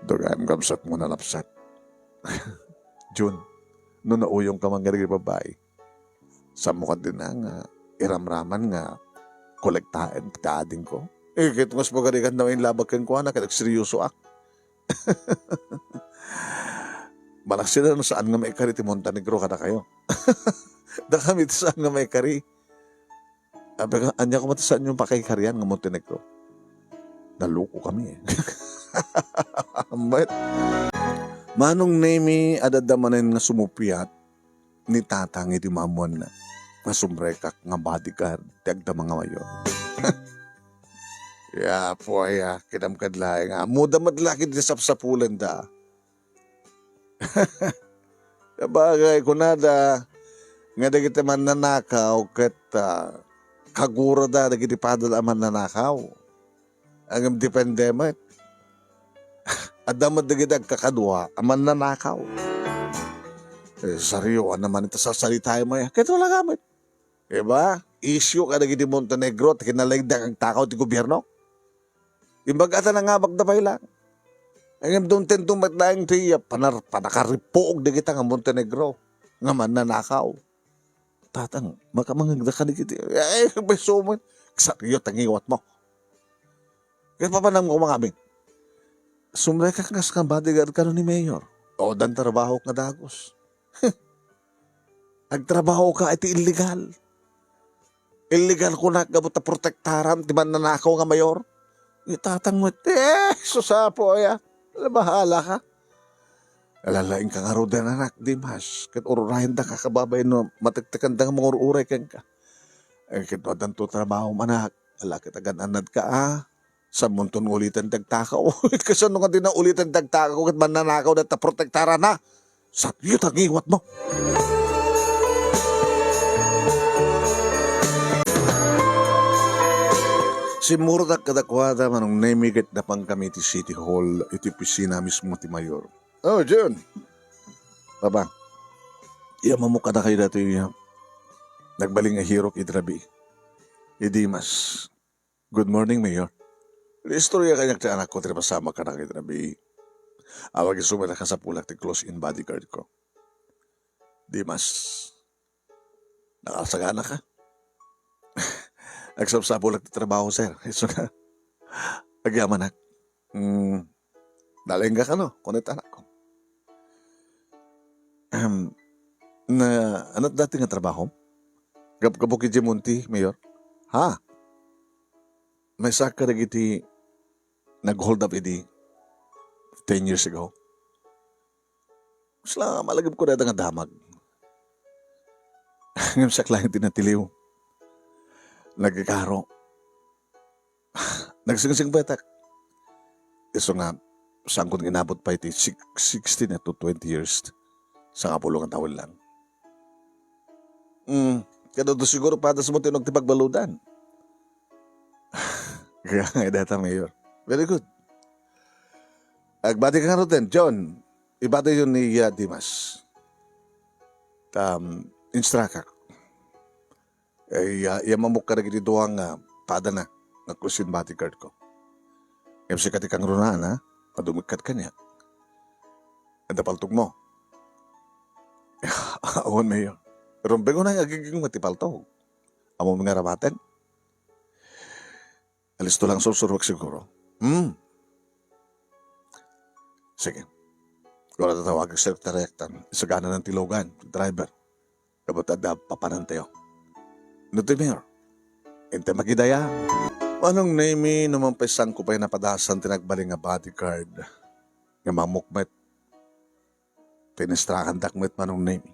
Dagayem kabsatmo nalapsat. Jun, no nauyongka man nga dagiti babbai, saanmo kadi nga iramraman nga kolektaen ti adingko? Eh, ket mas magarigan na inlabag kenkuana, ket agseryosoak. Malaksid no saan nga maikari ti Montenegro kadakayo. Dakami ti saan nga maikari. Abi nga, ania koma ti saanyo pakaikarian nga Montenegro? Naloko kami, eh. Met. Manong Nemi, adda manen nga sumuppiat ni Tatang idi maammoanna nga sumrekak nga bodyguard ti agdama nga mayor. Ya, puaya, kidam kad laeng. Ammoda met la ket sapsapulenda. Sabagay, kunada nga dagiti mannanakaw ket, ah, kagurada dagiti padada a mannanakaw. Ngem depende met. Adda met dagiti agkakadua a mannanakaw. Eh, sarioan naman iti sarsaritaem aya. Ket wala gamet. Diba? Isyu kadagiti Montenegro, ti kinalaing ti agtakaw ti gobierno. Imbag a ta nangabakda pay lang. Ngem dunten met laeng ti panar-, panakaripuog dagita nga Montenegro nga mannanakaw. Tatang, makamangegda kadagiti, ay, beso mo. Sario ta ngiwatmo. Ket papanam ko mangamin. Sumrekak nga bodyguard kano ni Mayor. O, dan trabaho nga dagus. Agtrabaho ka iti illegal. Illegal kunak gapu ta protektaram ti mannanakaw nga mayor. Itatang met, eh, susapo aya. Ala, bahala ka. Alalaing ka ngaruden, anak, Dimas. Ket ururayen da ka kababain no matektekan da nga mangur-uray kenka. Eh, ket wadanto trabaho, anak. Ala, ket agan-anad ka, ah. Saanmonton uliten ti agtakaw. Kasano nga di na uliten ti agtakaw ket mannanakaw dayta protektaran, ha? Sario ta ngiwatmo. Simmurdak kadakuada, Manong Nemi, ket napankami iti City Hall, iti opisina mismo ti mayor. Oh, Jun. Papa, iyamamok kadakayo daytoy, ah, nagbalin nga hirok idi rabii. Idi mas Good morning, Mayor. Istorya kaniak ti anakko ti napasamak kadakayo idi rabii. Awan isu met a kasapulak ti close-in bodyguard ko. Dimas, nakasagana ka? Agsapsapulak ti trabaho, sir. Isu nga, Agyamanak. Mm, nalengga kano, kunit anakko. Ahem. Na, ano dati nga trabaho? Gab-, gabuk iti Monte, Mayor? Ha? Maysa ka dagiti nag-hold up idi ten years ago. Sla, malagipko dayta nga damag. Ngem siak laeng ti natiliw. Nagkakaro. Nagsingsingpetak. Isu nga, saankon inabot pay ti six-, sixteen to twenty years. Sangapulo nga tawen lang. Mm, kadto siguro padas mo tinnog ti pagbaludan. Kaya nga, data, Mayor. Very good. Agbati ka ngaruden, John. Ibati yon ni, ah, Dimas. Um, instruct ka. Eh, iya, iya mamukka dagiti dua nga padana nga close bodyguard ko. Ngem sika ti kangrunaan, ha? Madumikkat kaniak. Adda paltog mo? Awan, Mayor. Rumbeng unay nga agiging ti paltog. Ammom nga ramaten? Alisto lang sursuruek siguro. Hmm. Sige. Kung ano tatawag, sir, tarektan. Isagana ng tilogan, driver. Kabot adda papanantayo. No ti Mayor. Inte magidaya. Manong Nemi, no man pay sangko pay napadasan ti nagbalin nga bodyguard nga mamukmet. Pinistrakandak met, Manong Nemi.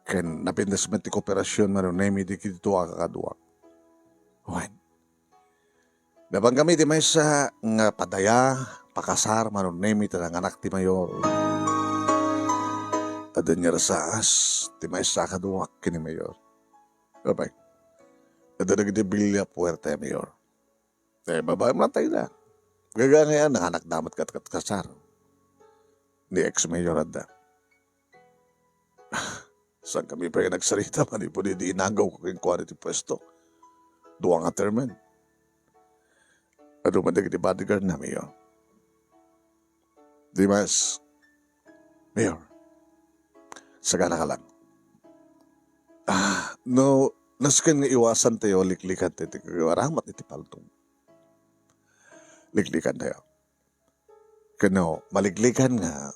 Ken napintas met ti kooperasyon, Manong Nemi, dagiti dua a kakaduak. Wen. Napan kami ti maysa nga padaya, pakasar, Manong Nemi, ta nanganak ti Mayor. Adda ni rasaas ti maysa a kaduak ken ni Mayor. Apay, adda dagiti bilia puerte, Mayor. Eh, babae man tayo na. Gagangay a nanganak da met kat, kat kasar. Ni ex-mayor adda. Saan kami pay nagsarita manipud idi inagaw ko kenkuana ti pwesto? Dua nga termen. Adu man dagiti bodyguard na, Mayor. Dimas, Mayor, sagana ka lang. Ah, no, nasken nga iwasan tayo, liklikan tayo ti kagawaramat iti paltog. Liklikan tayo. Kano, maliklikan nga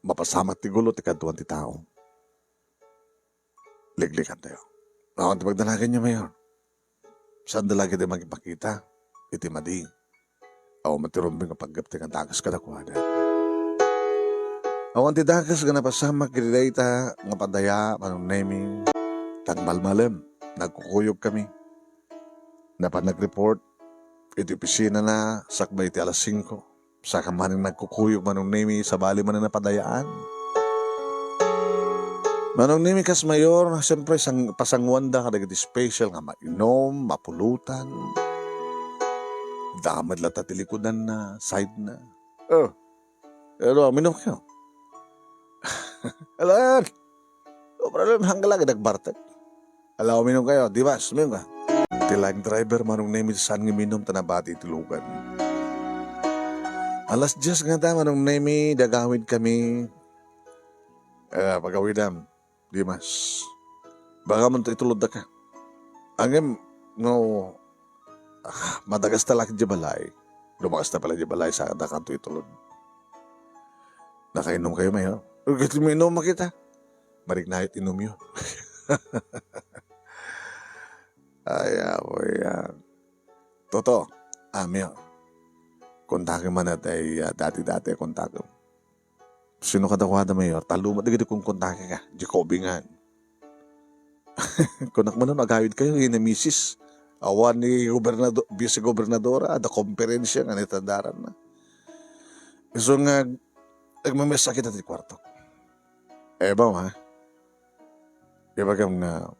mapasamak ti gulo ti kaduan ti tao. Liklikan tayo. Awan ti pagdanagan niyo, Mayor. Saan da lagi di magipakita iti madi? Awan man ti rumbeng nga paggapu nga dagas kadakuada. Awan ti dagas nga napasamak iti dayta nga padaya, Manong Nemi. Tangmalmalem, nagkukuyog kami. Napan nagreport iti opisina na sakbay iti alas singko. Saka manen nagkukuyog, Manong Nemi, sabali manen napadayaan. Manong Nemi, kas mayor, siyempre, sang-, pasanguanda kadagiti special nga mainom, mapulutan. Damad latta ti likudan na, side na. Oh, pero minum kayo. Alan! No problem, hangga lagi nagbartek. Ala, uminom kayo. Dimas, uminom ka. Ti laeng driver, Manong Nemi, saan nga uminom ta nabati iti lugan. Alas dies nga ta, Manong Nemi, dagawid kami. Ah, pagawidam, Dimas. Baka man to itulod da ka. Angem, no, ah, madagas ta laki di balay. Lumakas ta pala di balay, sa da kanto itulod. Nakainom kayo, Mayor? Ket minum makita. Marigna iti inumyo. Ay, apo yan. Toto, ah, Mayor. Kontakem man at ay, ah, dati-dati, kontakem. Sino kadakuada, Mayor? Taluma dagiti kunkontakem ka. Jacobi ngan. Kunak man no, agawid kayo, ina misis. Awan ni gobernador, vice gobernadora, ada komperensya nga nitandaran na. Isu nga, agmamesa kita ti kwarto. Eba, ha? Ibagam nga,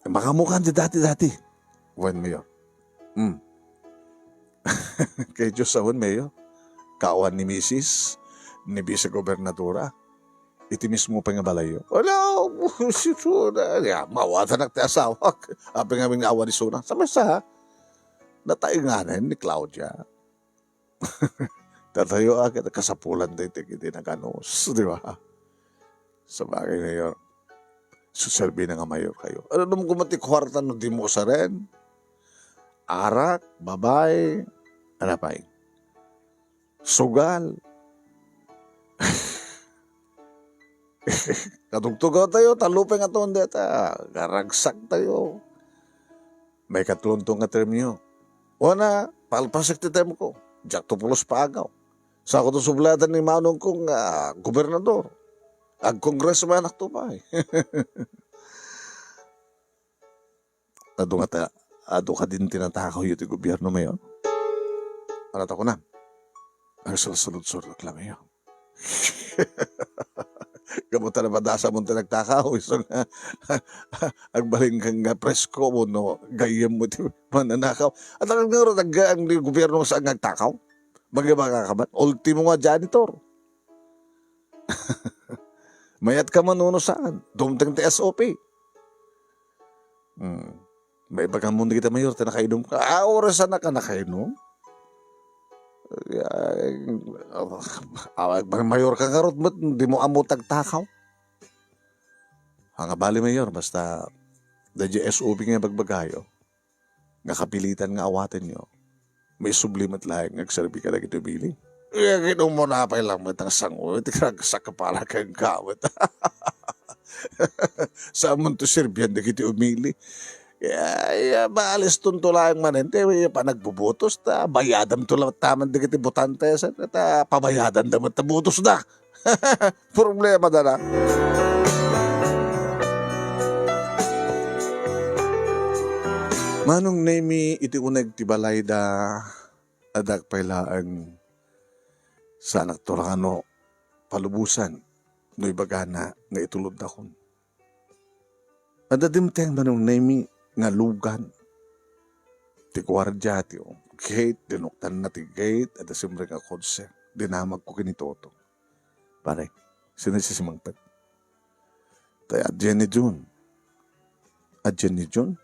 makamukan ti dati-dati. Wen, Mayor. Hmm. Kay Diyos, awan, Mayor. Kawan ni misis, ni vice gobernadora. Iti mismo pay nga balayyo. Wala, ya, mawatanak ti asawak. Apay nga awan isuna. Sa mesa, ha? Natainganen ni Claudia. Tatayo a ket kasapulan daytoy iti naganus, di ba? Sabagay, Mayor, suserbi na nga Mayor kayo. Ano naman kung mati kwarta no di mo usaren? arak, babai, ano pay? Sugal. Katugtugaw tayo, talupeng aton deta, karagsak tayo. May katlonto nga termyo. Wana, palpasek ti term ko. Diak to pulos paagaw. Sa ako to sublatan ni manong kong, ah, gobernador. Ag-congressman ak to pay. Adu nga ta-, adu kadin tinatakaw yu ti gobierno, Mayor? Ano ta kunam? Agsalsaludsod ak la, Mayor. Gapu ta napadasa mo ti nagtakaw, isu nga agbalin ka nga presko mo no gayyem mo ti mananakaw. At ang nga ron, ang, ang gobierno saan nga agtakaw? Magibagak man. Ultimo nga janitor. Mayat ka man uno saan. Dumteng ti S O P. Hmm. Maibagan mo dagiti mayor, ta nakainom ka. Ah, orasan na ka nakainom? Ay, ah, ah, mayor ka ngarud, ba't di mo ammo tagtakaw? Ang abali, mayor, basta, da S O P nga bagbagayo, nga kapilitan nga awatenyo. Maisubli met laeng nga agserbi kadagiti umili. Iya, kinumuna pay lang met ang sango, ti karagsak para kang kawit. Saan man to serbian dagiti umili? Iya, iya, maaliston to laeng manen, ti iya panagbubutos, ta bayadam to lang taman dagiti botante, sa, ta pabayadan da met ta butos da. Problema da na. Manong Nemi, iti uneg ti balayda, adda pay laeng saanak turano palubosan no ibagana nga itulodakon. Adda dimteng Manong Nemi nga lugan. Ti guardia ti gate, dinuktanna ti gate, adda simrek nga kotse. Dinamagko ken ni Toto. Pare, sino ti simangpet? Tay adda ni Jun. Adda ni Jun?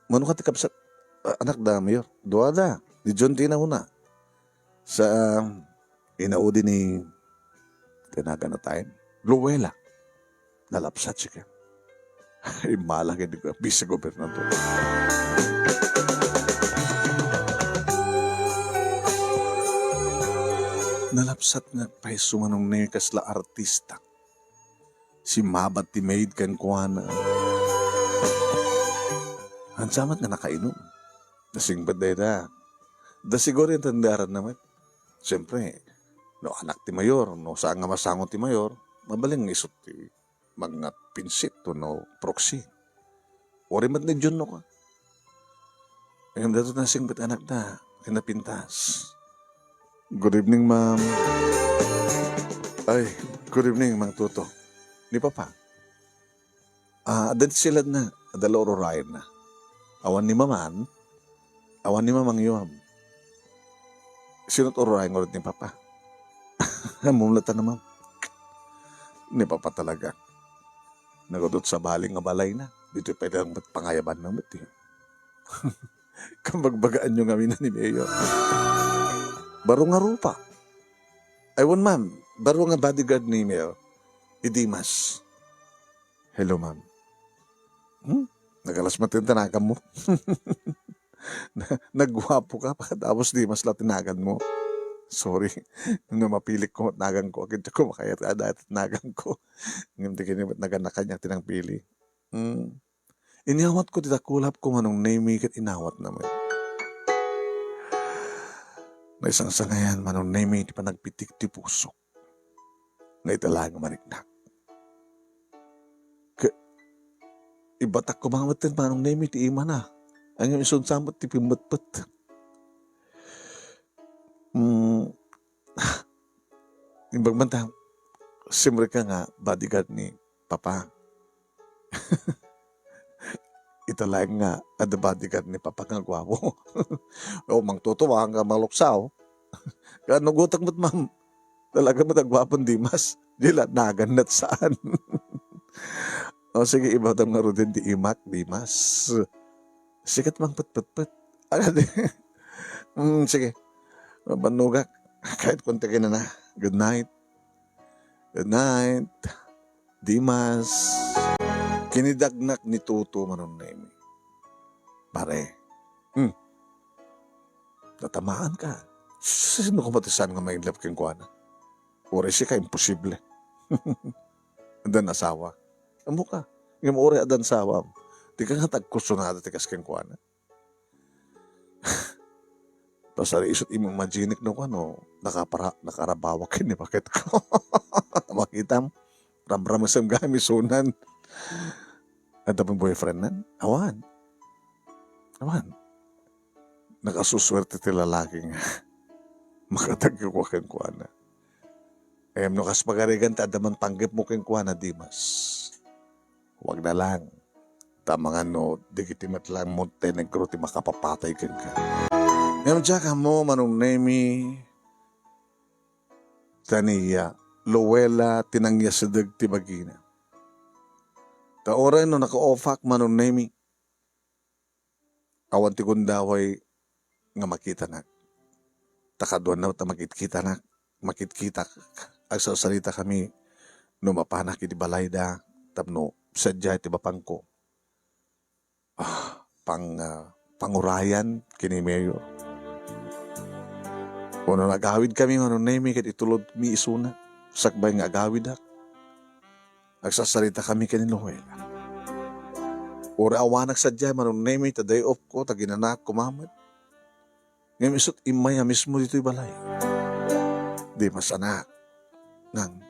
Mano ka ti kabsat? Ah, anak da, Mayor. Dua da. Ni Jun ti inauna. Sa, um, inaudi ni, tinagan na tayo. Luwela. Nalapsat siya. Imala ka di ko, vice gobernador. Nalapsat nga pay sumanong ni kasla artista. Simmabat ti maid kenkuana. Hansamat nga nakainom. Nasingpet dayta. Da siguro intandaranna met. Siyempre, no anak ti mayor, no saan nga masango ti mayor, mabalin nga isut ti mangngad pinsit wenno proxy. Uray met ni Jun no ka. Ngem daytoy nasingpet anakda, kinapintas. Good evening, ma'am. Ay, good evening, Mang Toto. Ni Papa. Ah, adda ti siladna, adda la ururayenna. Awan ni Maman, awan ni Mamang Yuam. Sino't ururayen ngarud ni Papa? Ammom latta, ma'am. Ni Papa talaga. Nagudot sa bali nga balayna. Ditoy pwede lang met pangayabanna met, eh. Kabagbagaanyo ngamin ni Mayor. Baro nga rupa. Ay, wen, ma'am. Baro nga bodyguard ni Mayor. I Dimas. Hello, ma'am. Hmm? Nagalas met ti tinagan mo. Na-, nagguapo ka, pagkatapos Dimas la tinagan mo. Sorry. No mapilik ko, tinagan ko. Agid ko makayat ka, dahil tinagan ko. Ngem ti kini met naganakan niya, tinang pili. Hmm. Inyawat ko ti dakulap ko, Manong Nemi, ket inawat na met. Naisangsangayan, Manong Nemi, ti panagpitik ti puso. Nga ita laeng nga mariknak. Ke-, ibatak ko mga metten, Manong Nemi, ti imana. Ang yung isunsamat ti pimmetpet. Mm, imbag man ta, simrek ka nga bodyguard ni Papa. Ita laeng nga adda bodyguard ni Papa nga guapo. O, Mang Toto, baka nga maluksaw. Kano gutak met, ma'am? Talaga met a guapo ni Dimas. Di la nagan met saan. O, sige, ibatam nga ruden ti imak, Dimas. Sikat mang petpetpet. Agad. Mm, sige. Mabannogak. Kahit konti ka na na. Good night. Good night. Dimas. Kinidagnak ni Toto, Manong Nemi. Pare. Hmm. Natamaan ka. Sino ka pati saan nga ma-in love kenkuana? Uray sika, imposible. Addan asawa. Ammo ka. Ngem uray addan asawam, di ka nga tagkursunada ti kas kenkuana. Pasari isut' imagine-ek no kano, nakapara-, nakarabawak ken ni baketko. Makitam, ramramesem gayam isunan. Adda pay boyfriend nan? Awan. Awan. Nakasuswerte ti lalaki nga makatagyo kenkuana. Ngem no kas pagarigan ti adda man panggepmo kenkuana, Dimas, huwag na lang. Ta amangan no dagiti met lang Montenegro ti makapapatay kenka. Ngem diak ammo, Manong Nemy, ta ni Luella ti nangyasideg ti bagina. Ta uray no nakaufak, Manong Nemy, awan ti gundaway nga makitanak. Ta kaduana ta makitkitanak, makitkitak. Agsarsarita kami no mapanak iti balayda tapno sadiay ti bapangko. Ah, pang-, ah, pangurayan ken ni Mayor. Wenno nagawid kami, Manong Nemy, ket itulodmi isuna, sakbay nga agawidak. Agsarsarita kami ken ni Luella. Uray awanak sadiay, Manong Nemy, ta day off ko, ta ginanaak koma met. Ngem isut' immay a mismo ditoy balay. Dimas, anak. Nang,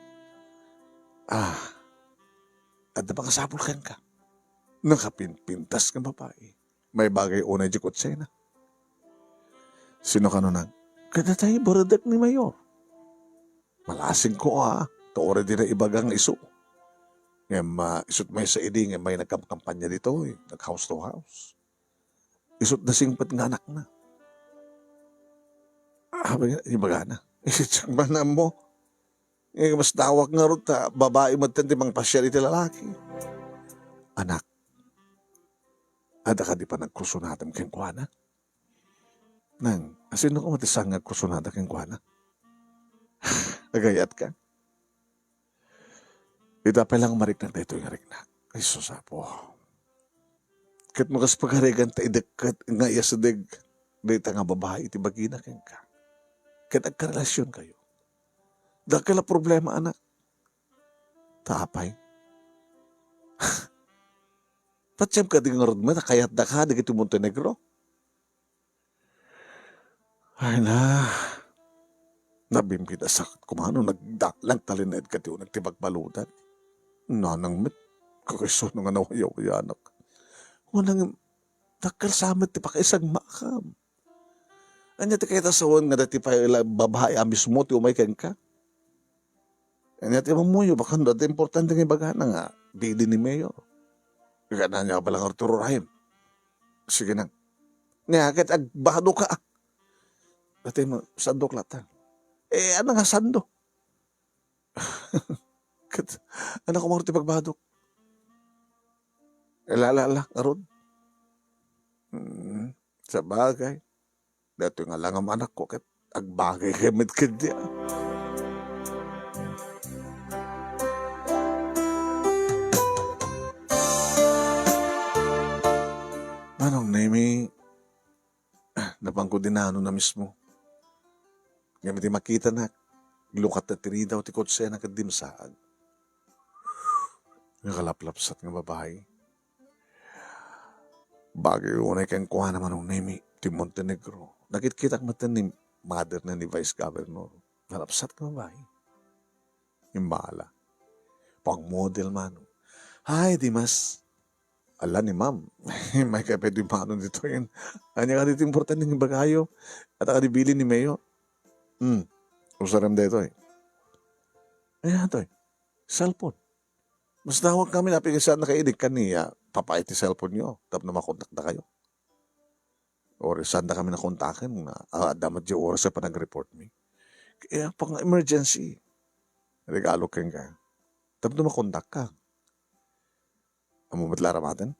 ah, adda pangasapul kenka. Nakapinpintas nga babai. Maibagay unay di kotsena. Sino kano nang, kadatayo barudak ni Mayor. Malasingko a, ta uray dina ibaga nga isu. Ngem, ah, isut' maysa idi nga immay nagkamkampanya ditoy, nag-house to house. Isut' da singpet nga anakna. Ah, ibagana. Isut' siak man ammo. Eh, mas dawak ngarud ta babai metten ti mangpasiar iti lalaki. Anak, adda kadi panagkursunadam kenkuana? Nang, asino koma ti saan nga agkursunada kenkuana? Agayat ka? Ita pay lang mariknak daytoy nga riknak. Ay, sus, Apo. Ket no kas pagarigan ta idekket nga iyasideg dayta nga babai iti bagina kenka. Ket agkarelasionkayo. Dakkel a problema, anak. Ta apay? Patiem kadi ngarud met a kayatdaka dagiti Montenegro? Ay na, nabimbidasak koma no nagdalan talinaed kadi uneg ti bagbaludan. Nanang met, kakaiso no nga nawayawayanak. Kunana ngem, dakkel sa met ti pakaisagmakam. Ania ti kayat a sawen nga daytoy pay la-, babai a mismo ti umay kenka? Ania ti ammoyo, baken adda importante nga ibagana nga bilin ni Mayor. Ket ania a balang Arturo Rahim? Sige nang. Nia ket agbado ka. Daytoy mo, sando ka latta. Eh, ania nga sando? Ket, ania koma ti pagbadok? Ala, ala, ala, ngarud. Hmm, sabagay. Daytoy nga langam anakko ket agbagay kami met kadi, ah. Manong Nemy, ah, napangko dinano na mismo. Ngem iti makitanak, lukat ti ridaw ti kotsena ket dimsaag. Nakalaplapsat nga babai. Bagay unay kenkuana, Manong Nemy, ti Montenegro. Nakitkitak met ni mother na ni Vice Governor. Nalapsat nga babai. Imbala. Pang model, Manong. Ay, Dimas. Ala ni ma'am. May kapay di Manong ditoy. Ania kadi ti importante nga ibagayo? At kadi bilin ni Mayor? Hmm. Usarem daytoy. Ay, atoy. Cellphone. Mas dawag kami napigisan na kayo, di kaniya, papay ti cellphone nyo, tapno makontak da kayo. Or saan da kami nakontaken, nga, ah, adda met di oras a panag-report mi. Kaya, pang emergency, regalo ken ka. Tapno makontak ka. Amo met la aramaten?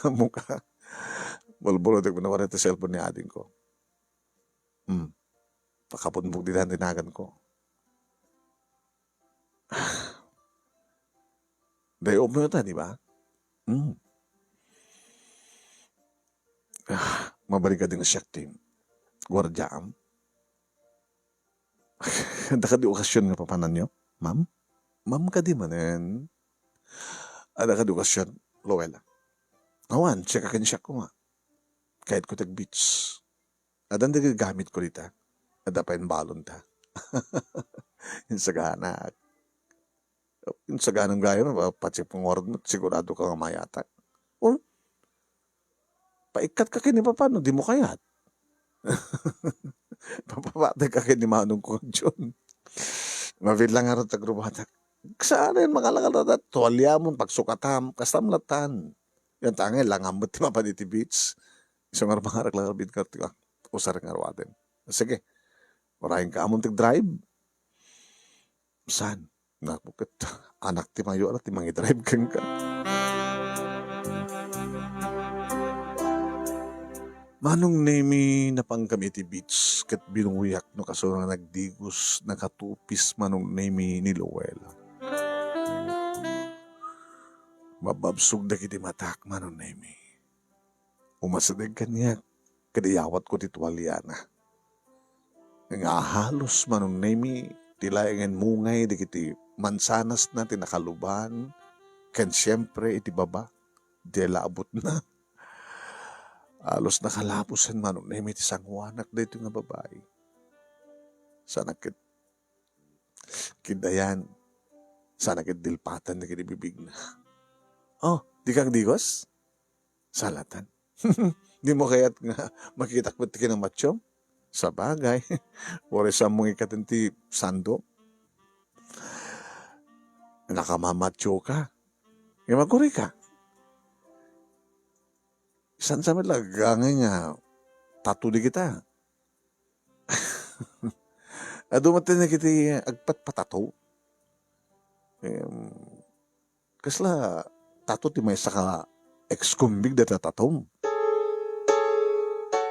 Amo ka. Bulbul, di ko nawara ti cellphone ni ading ko. Hmm. Pakapunbog di daan dinagan ko. Day off mo ta, di ba? Hmm. Ah, mabalin kadi nga siak ti guardiaam. Adda kadi okasion nga papananyo, ma'am? Ma'am kadi manen? Adda kadi okasion, Luella? Awan, siak ken siak koma. Kayatko ti ag-beach. Addan dagiti gamitko dita. Adda pay imbalonta. Insaganak. Insaganam gayam, pa-, patse panguarot met, sigurado ka nga mayatak. O, paikkat ka ken ni Papa no dimo kayat. Papapatay ka ken ni Manong Kong John. Mabilang ngarud ti agrubatak. Saan a mangalagaladat, tualiamon, pagsukatam, kastam latan. Yan tangay, langan met ti mapan iti beach. Isu nga mangarak lang, bigat nga usar nga ruaden. Sige, urayen ka amon ti drive. Saan? Naku, ket anak ti mayor ti mangidrive kenka. Manong Nemi, napankami iti beach ket binuyak no kasano nga nagdigos, nakatupis Manong Nemi ni Luella. Mababsog dagiti matak, Manong Nemi. Umasideg kaniak ket iyawatko ti tualiana. Nga halos Manong Nemi ti laengen mungay dagiti mansanasna ti nakaluban ken siempre iti baba, diay labotna. Halos nakalabosen Manong Nemi ti sanguanak daytoy nga babai. Saan a ket kindayan, saan a ket dilpatan dagiti bibigna. "Oh, dika agdigos?" Salatan. Dimo kayat nga makitak met ti kinamatiom? Sabagay, uray saanmo nga ikkaten ti sando. Nakamamatio ka. Nga maguri ka. Saan sa met la, gangay nga tattoo di kita. Adu met ti nagiti agpatpatato. Em, kasla tato ti maysa ka ex-convict dayta tatom.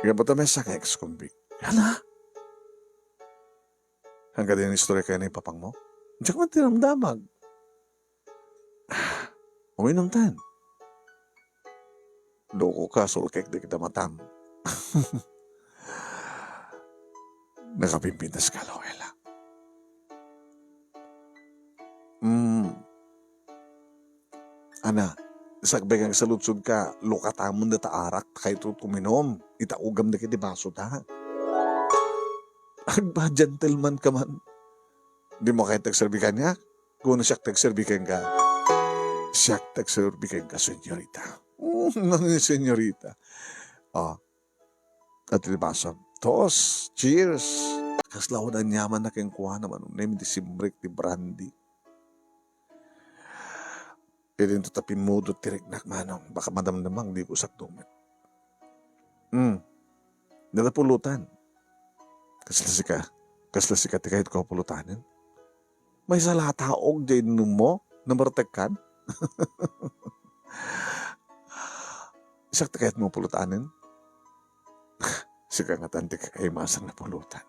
Gapu ta maysa ka ex-convict. Hala? Hanggang din istorya kayo ni papangmo? Diak man tinamdamag. Uminom tan. Loko ka, sulkek dagiti matam. Nakapimpintas ka, Loela. Mm. Ana, sakbay nga agsaludsod ka, lukatamon data arak, kayto uminom, itaugam dagiti baso ta. Agba-gentleman ka man. Dimo kayat agserbi kaniak? Kuno siak ti agserbi kenka. Siak ti agserbi kenka, senyorita. Mm, nani senyorita? Oh. At di baso. Toast. Cheers. Kasla awan aniaman na kenkuana, Manong Nemi, ti simrek ti brandy. Idinto ta pimmudot ti riknak, Manong. Baka madamdamang di ko sakto met. Hmm. Dada pulutan. Kasla sika. Kasla sika ti kayat ko pulutanen. Maysa la taog di innom mo, namartekkan. Isak ti kayat mo pulutanen? Sika nga tan ti kakaimasan nga pulutan.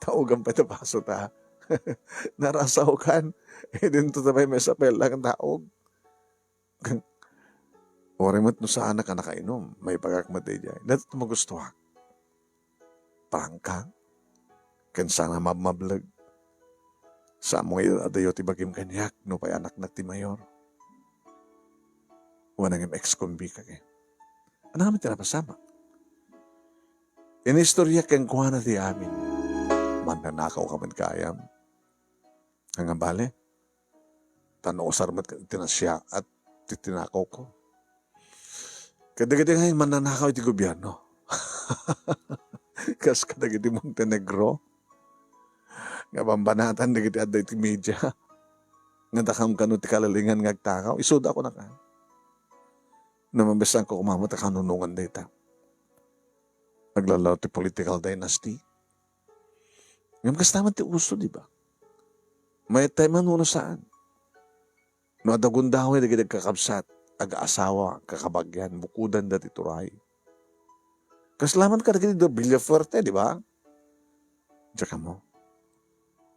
Taogan pay ta baso ta. Narasaw kan. Idinto ta may mesapel lang taog. Uray met no saanak a nakainom, maibagak met daydiay. Daytoy ti magustuak. Prangka, ken saan a mabmableg. Saanmo nga adayo ti bagim kaniak, nupay anaknak ti mayor. Wen ngem ex-convict ka, eh. Ania ngamin ti napasamak? Inistoryak kenkuana ti amin. Mannanakaw ka met gayam. Ngem bale, ta nausar met iti nasiaat ti tinakawko. Kadagiti nga mannanakaw iti gobierno. Kas kadagiti Montenegro nga bambanatan dagiti adda iti media. Nga dakam kano ti kalalingan nga agtakaw. Isuda ko naka. Namabesang ko kumama ta kanunungan dayta. Aglalaw ti political dynasty. Ngem kasta met ti uso, di ba? Mayat tayo man wenno saan. No adda gundaway dagiti agkakabsat, agaasawa, kakabagian, bukodanda ti turay. Kasla man kadagiti da Villafuerte, di ba? Diak ammo.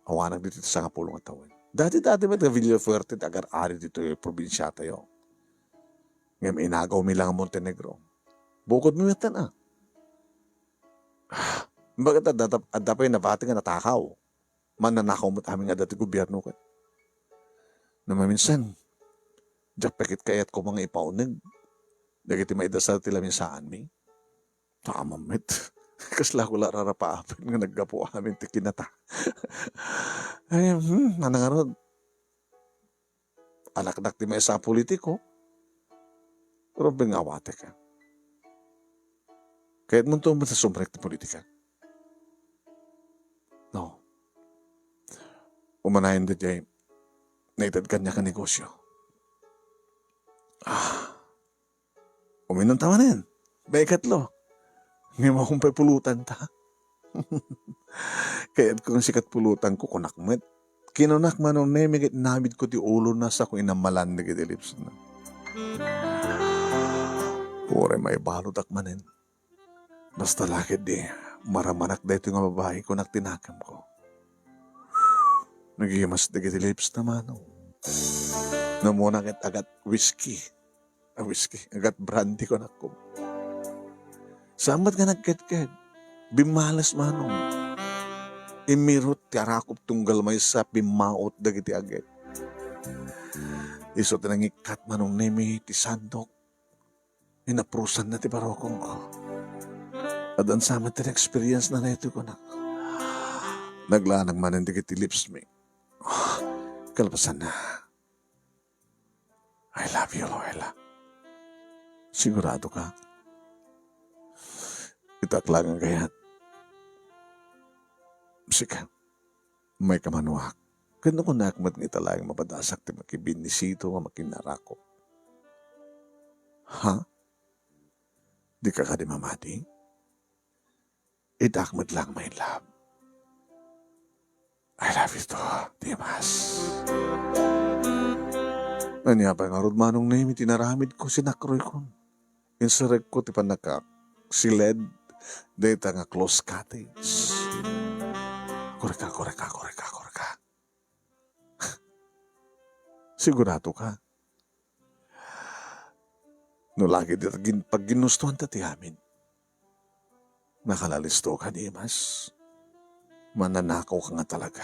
Awanak ditoy ti sangapulo nga tawen. Dati-dati met nga Villafuerte ti agar-ari ditoy probinsiatayo. Ngem inagawmi lang a Montenegro. Bukodmi met tan, ah. Bakit adda, adda pay nabati nga natakaw? Mannanakaw met amin nga adda ti gobierno ket. No maminsan, diak pay ket kayat koma nga ipauneg dagiti maidasal ti lamisaanmi. Ammom met. Kasla ko la rarapaapay nga naggapu amin ti kinata. Ay, hmm, ano nga rod? Anaknak ti maysa a politiko. Pero bingawatek, ah. Kayatmonto met a sumrek ti politika? No. Umanayon daydiay, naited kaniak a negosyo. Ah. Uminumta manen. Baikatlo. Ngem awan pay pulotanta. Kayatko nga sika ti pulotanko, kunak met. Kinunak, Manong Nemi, ket inamidko ti ulona, sako inammalan dagiti lipsna. Uray maibaludak manen. Basta la ketdi, maramanak daytoy nga babai, kunak ti nakemko. Nagimas dagiti lipsna, Manong. Namuna ket agat whisky. A whisky, agat brandy, kunakon. Saan met nga nagkedked? Bimmales, Manong. Immirot ti arakop tunggal maysa, pimmaot dagiti agek. Isu ti nangikkat, Manong Nemi, ti sandok. Inapurosanna ti barukongko. Addan sa met ti experience na daytoy, kunak. Naglanag manen dagiti lipsmi. Kalpasanna, "I love you, Luella. Sigurado ka? Ita ak laeng a kayat. Sika, maikamanuak. Ket no kunak met nga ita laeng mapadasak ti makibinisito nga makinarakop." Ha? Dika kadi mamati? Ita ak met laeng, my love. I love you too, Dimas. Ania pay ngarud, Manong Nemi, ti inaramidko, sinakroykon. Inserekko ti pannakasiled dayta nga close cottage. Kureka, kureka, kureka, kureka. Sigurado ka? No lagi dita gin-, pagginustuanta ti amin, nakalalisto ka, Dimas. Mannanakaw ka nga talaga.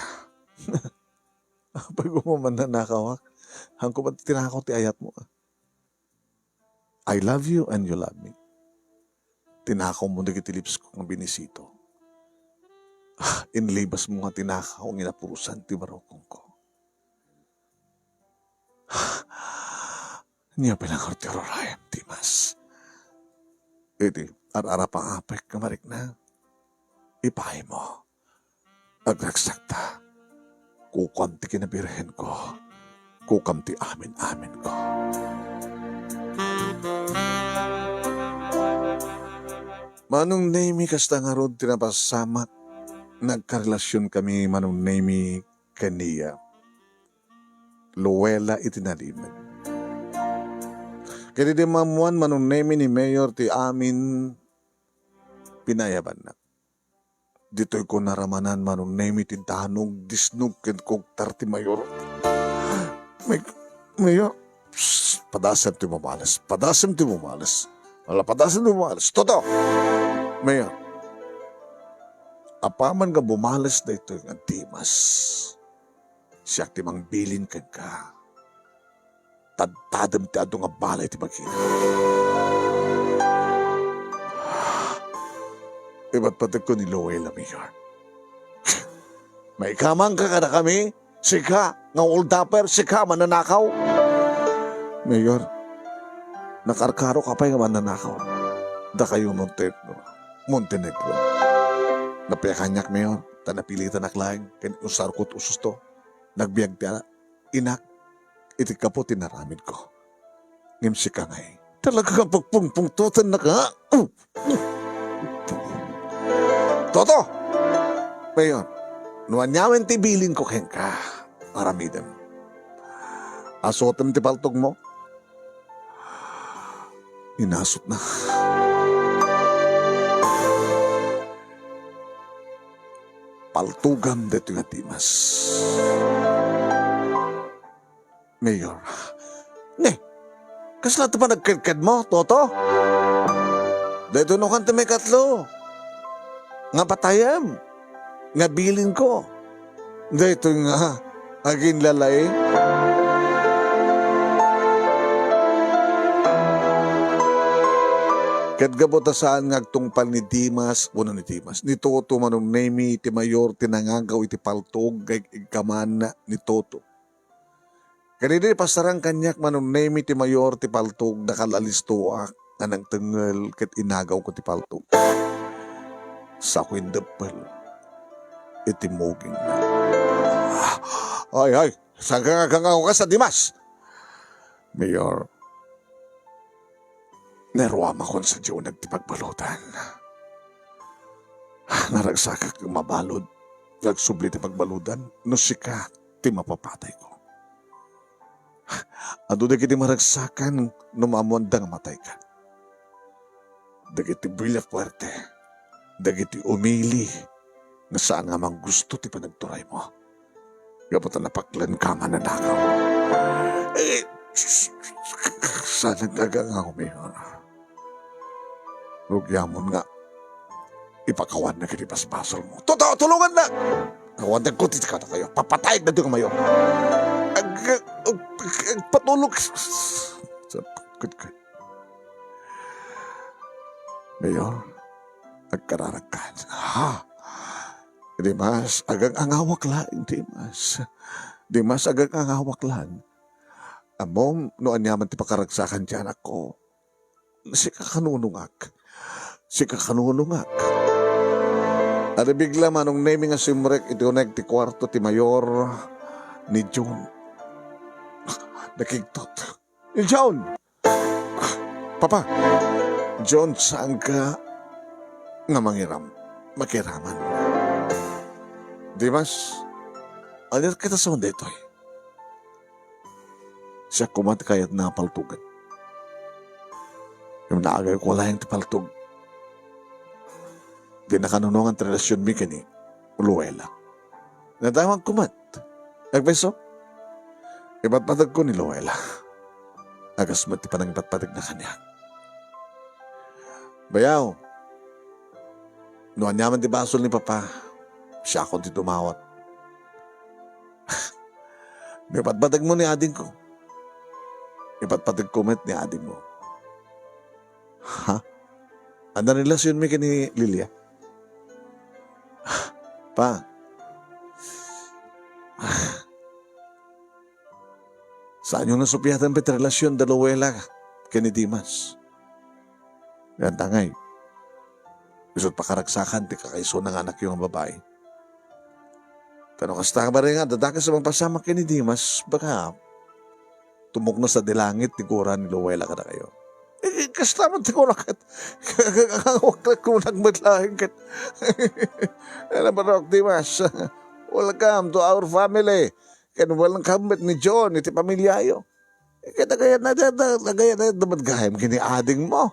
Apay, koma mannanakawak? Haanko met tinakaw ti ayatmo, ah. I love you and you love me. Tinakawmo dagiti lipsko nga binisito. Ah, inlibasmo nga tinakaw nga inapurosan ti barukongko. Ania pay ngarud ti urarayam, Dimas? Iti ar-arapaapek nga marikna, ipaaymo. Agragsakta. Kukam ti kinabirhenko. Kukam ti amin-aminko. Manong Nemi, kasta ngarud ti napasamak. Nagkarelasionkami, Manong Nemi, kaniya. Luella iti nalimed. Ket idi maammuan, Manong Nemi, ni Mayor ti amin, pinayabannak. Ditoyko naramanan, Manong Nemi, ti danog, disnog, ken kugtar ti Mayor. May-, Mayor, psst, padasem ti bumales. Padasem ti bumales. Wala, padasem ti bumales. Toto! Mayor, apaman nga bumales daytoy nga Dimas, siak ti mangbilin kenka. Tadtadem ti adu nga balay ti bagina. Ipatpatekko ni Luella, Mayor. Maikamangka kadakami? Sika nga hold-upper, sika mannanakaw? Mayor, nakarkaroka pay nga mannanakaw. Dakayo Monte-, Montenegro. Napiakaniak, Mayor, ta napilitanak laeng ken usarko ti ususto. Nagbiag ti inak iti gapu ti naramidko. Ngem sika ngay, talaga nga pagpungpungtotennaka. Toto! Mayor, no aniamen ti bilinko kenka, aramidem. Asutem ti paltogmo. Inasutna. Paltogam daytoy nga Dimas. Mayor. Ne, kasla ti panagkedkedmo, Toto? Daytoy no kan ti maikatlo. nga patayem, nga bilinko. Daytoy nga aginlalaing. Ket gapu ta saan nga agtungpal ni Dimas, wenno ni Dimas, ni Toto, Manong Nemi, ti mayor ti nangagaw iti paltog nga ig-igkaman ni Toto. Ket idi pasarang kaniak, Manong Nemi, ti mayor ti paltog, nakal-alistoak nga nangtengngel ket inagawko ti paltog. Saoyko indeppel iti mugingna. Ay, ay, saan ka nga agangaw kas a Dimas? Mayor, naruamakon sadiay uneg ti pagbaludan. Naragsakak nga mabalud nga agsubli ti pagbaludan no sika ti mapapatayko. Adu dagiti maragsakan no maammoanda nga matayka. Dagiti Villafuerte, dagiti umili nga saan nga manggusto ti panagturaymo. Gapu ta napaklenka nga nanakaw. Eh, saan nga agangaw, Mayor? Rugiamon nga ipakawannak iti basbasolmo. Toto, tulongannak! Awan dagko ti kadakayo. Papatayek dagiti nga mayor. Ag-, ag-, ag-, agpatulog. Sapkutkat. Mayor, agkararagkan. Ha? Dimas, agang-angawak laeng, Dimas. Dimas, agang-angawak laeng. Ammom no aniaman ti pakaragsakan ti anakko. Sika kanunongak. Sika kanunongak. Naribigla Manong Nemi nga simrek iti uneg ti kuarto ti mayor ni John. Nakigtot. John! Papa! John, saanka nga mangiram? Makiraman. Dimas, ania ti kitasaon daytoy? Siak koma ti kayatna a paltogen. Ngem naagayko laeng ti paltog. Di nakanunongan ti relasionmi ken ni Luella. Nadamagko met. Agpayso, ipatpategko ni Luella. Agas met ti panangipatpategna kaniak. Bayaw, no aniaman ti basol ni Papa, siakon ti dumawat. No ipatpategmo ni adingko, ipatpategko met ni adingmo. Ha? Ania ti relasionmi ken ni Lilia? Pa, saanyo nga supiaten pay ti relasion da Luella ken ni Dimas. Ngem ta ngay, isu't pakaragsakan ti kakaisuna nga anakyo nga babai. Ta no kasta, bareng nga, adda dakes a mangpasamak ken ni Dimas, baka tumuknos sadi langit ti gura ni Luella kadakayo. Eh, kasta met ti kunak ket, kakawaklak kunak met laeng ket. Ano ba, Doc Dimas? Welcome to our family. Ken welcome met ni John iti pamiliayo. Ket agayat na, agayat na met gayam ken ni adingmo.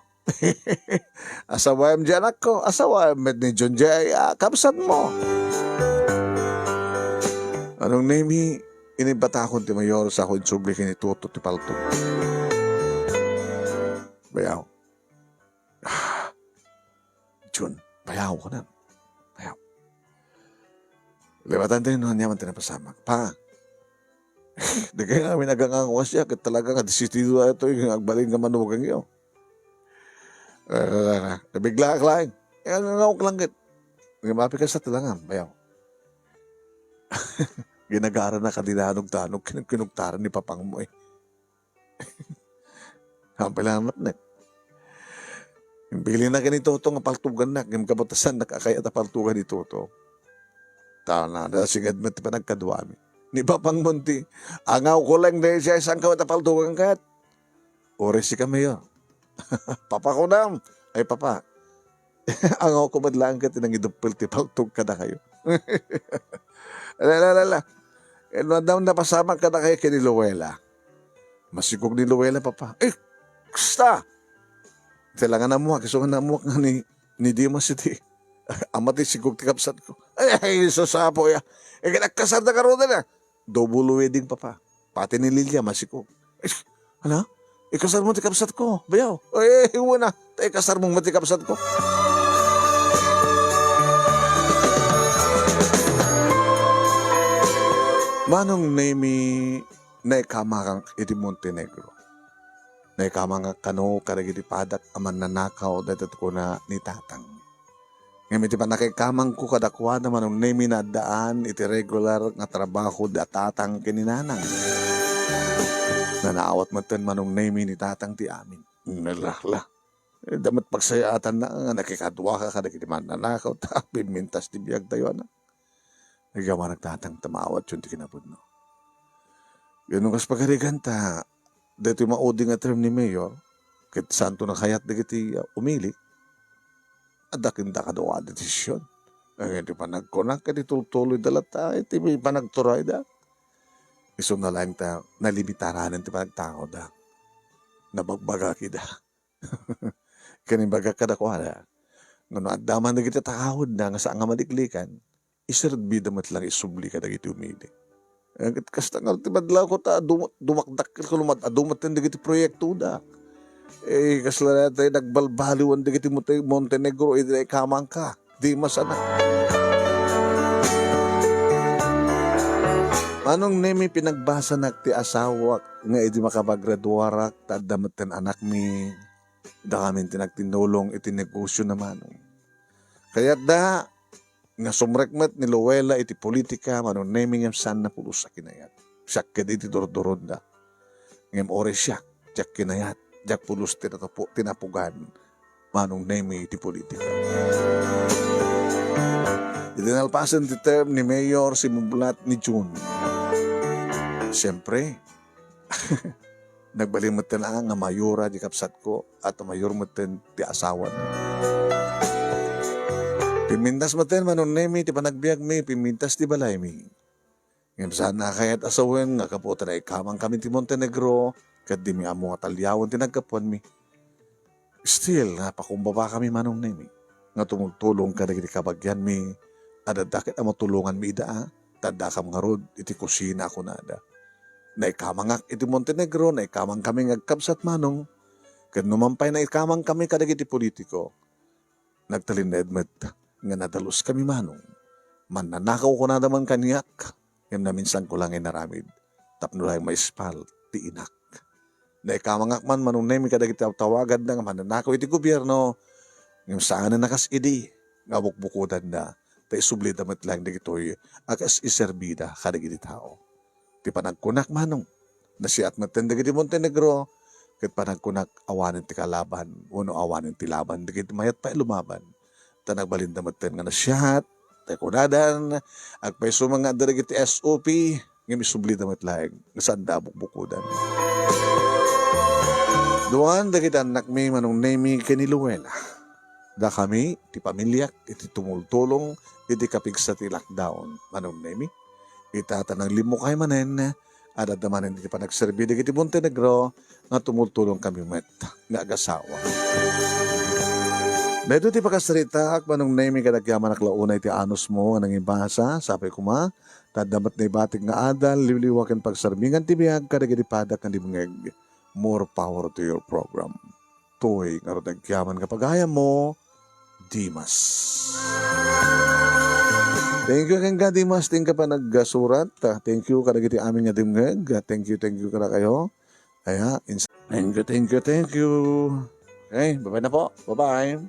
Asawaem di anakko, asawaem met ni John di, ah, kabsatmo. Manong Nemi, inimbatakon ti mayor, saoyko insubli ken ni Toto ti paltog. Bayaw. John, bayaw ka na. Bayaw. Liwatan tayo no aniaman ti napasamak. Pa, dagiti amin agangaw a siak, ket talaga nga desidido daytoy nga agbalin nga manugangyo. Nabiglaak laeng. Eh, angawak lang ket. Ngem apay kasta ti langam, bayaw. Ginagarana ka di nanugtanog, kinugtaran ni papangmo, eh. Apay lang met ne. Imbilina ken ni Toto nga paltugannak, ngem gapu ta saannak a kayat a paltugan ni Toto. Ta nasinged met ti panagkaduami. Ni papangmo ti, angawko lang daydiay, saanka met a paltugan ket. Uray sika, Mayor. Papa kunam. Ay, Papa. Angawko met laeng ket ti nangideppel ti paltog kadakayo. Ala, ala, ala, ala. Ket no adda napasamak kadakayo ken ni Luella. Masikog ni Luella, Papa. Eh, kasta! Ti la nga naammoak, isu nga naammoak nga ni, ni Dimas iti ama ti sikog ti kabsatko. Ay, ay, sus, Apo, ya. Eh, ket agkasarda garuden, ah. Double wedding, Papa. Pati ni Lilia, masikog. Eh, ano? Ikasarmo ti kabsatko, bayaw. Eh, wen a. Ta ikasarmo met ti kabsatko. Manong Nemi, naikamangak iti Montenegro. Naikamangak kano kadagiti padak a mannanakaw dayta ti kuna ni Tatang. Ngem iti pannakaikamangko kadakuada, Manong Nemi, naaddaan iti regular nga trabaho da Tatang ken ni Nanang. Nanaawat metten, Manong Nemi, ni Tatang ti amin. Nalahla. Adda met pagsayaatanna nga nakikaduaka kadagiti mannanakaw ta pimmintas ti biagtayo, anak. Nagyaman nagtatang ta maawatyon ti kinapudno. Ket no kas pagarigan ta, daytoy maudi nga term ni Mayor, ket saanto nakayat dagiti, ah, umili, adda kenda kadua a desisyon. Ngem ti panagkunak ket itultuloyda latta iti panagturayda. Isuna laeng ta nalimitaranen ti panagtaoda. Nabagbagak ida. Ken imbagak kadakuada, nga no adda man dagiti taawidna nga saan nga maliklikan, iserbida met laeng isubli kadagiti umili. Eh, ket kasta nga ti madlawko ta adu-, dumakdakkel ket lumad-, adu met dagiti proyektoda. Eh, kasla dayta nagbalbaliwan dagiti Monte-, Montenegro, idi naikamangka. Di masana. Manong Nemi, pinagbasanak ti asawak nga idi makapagraduarak, ta adda metten anakmi, dakamin ti nagtinnulong iti negosio na, Manong. Kayatda nga sumrek met ni Luella iti politika, Manong Nemi, ngem saan napulos a kinayat. Siak ket iti durduronda. Ngem uray siak, diak kinayat, diak pulos ti natupo-, tinapugan, Manong Nemi, iti politika. Iti nalpasen ti term ni Mayor, simublat ni June. Siyempre, nagbalin metten a nga mayora di kabsatko, at mayor metten ti asawan. Pimmintas metten, Manong Nemi, ti panagbiagmi, pimmintas ti balaymi. Ngem saan a kayat a sawen nga gapu ta naikamangkami ti Montenegro, ket dimi ammo nga taliawen ti naggapuanmi. Still, napakumbabakami, Manong Nemi, nga tumultulong kadagiti kabagianmi, adda ket a matulonganmi ida, a, ta addakam ngarud iti kusina a kunada. Naikamangak iti Montenegro, naikamangkami nga agkabsat, Manong. Ket no man pay naikamangkami kadagiti politiko, nagtalinaed met nga nadaluskami, Manong. Mannanakaw kunada man kaniak, ngem naminsanko laeng inaramid tapno laeng maispal ti inak. Naikamangak man, Manong Nemi, kadagiti tawtawaganda nga mannanakaw iti gobierno, ngem saanen a kas idi nga bukbukudanda, ta isublida met laeng dagitoy a kas iserbida kadagiti tao. Ti panagkunak, Manong, nasiat metten dagiti Montenegro, ket panagkunak awanen ti kalaban wenno awanen ti laban dagiti mayat pay a lumaban. Ta nagbalinda metten nga nasiat, ta kunadan, agpayso man nga adda dagiti S O P, ngem isublida met laeng nga saanda a bukbukodan. Duan dagiti annakmi, Manong Nemi ken ni Luella. Dakami, ti pamiliak, iti tumultulong iti kapigsa ti lockdown, Manong Nemi. Ita ta naglimmukkami manen, adda manen iti panagserbi dagiti Montenegro nga tumultulongkami met nga agasawa. Daytoy ti pakasaritaak, Manong Nemi, ket agyamanak la unay ti anusmo nga nangibasa, sapay koma, ta adda met naibatik nga adal, liwliwa ken pagsarbingan ti biag kadagiti padak nga dimngeg. More power to your program. Toy ngarud agyaman nga pagayammo, Dimas. Thank you kenka, Dimas, ti inka panaggasurat. Thank you kadagiti amin nga dimngeg. Thank you, thank you kadakayo. Aya, ins-, thank you, thank you, thank you. Okay, bye-bye na po. Bye-bye.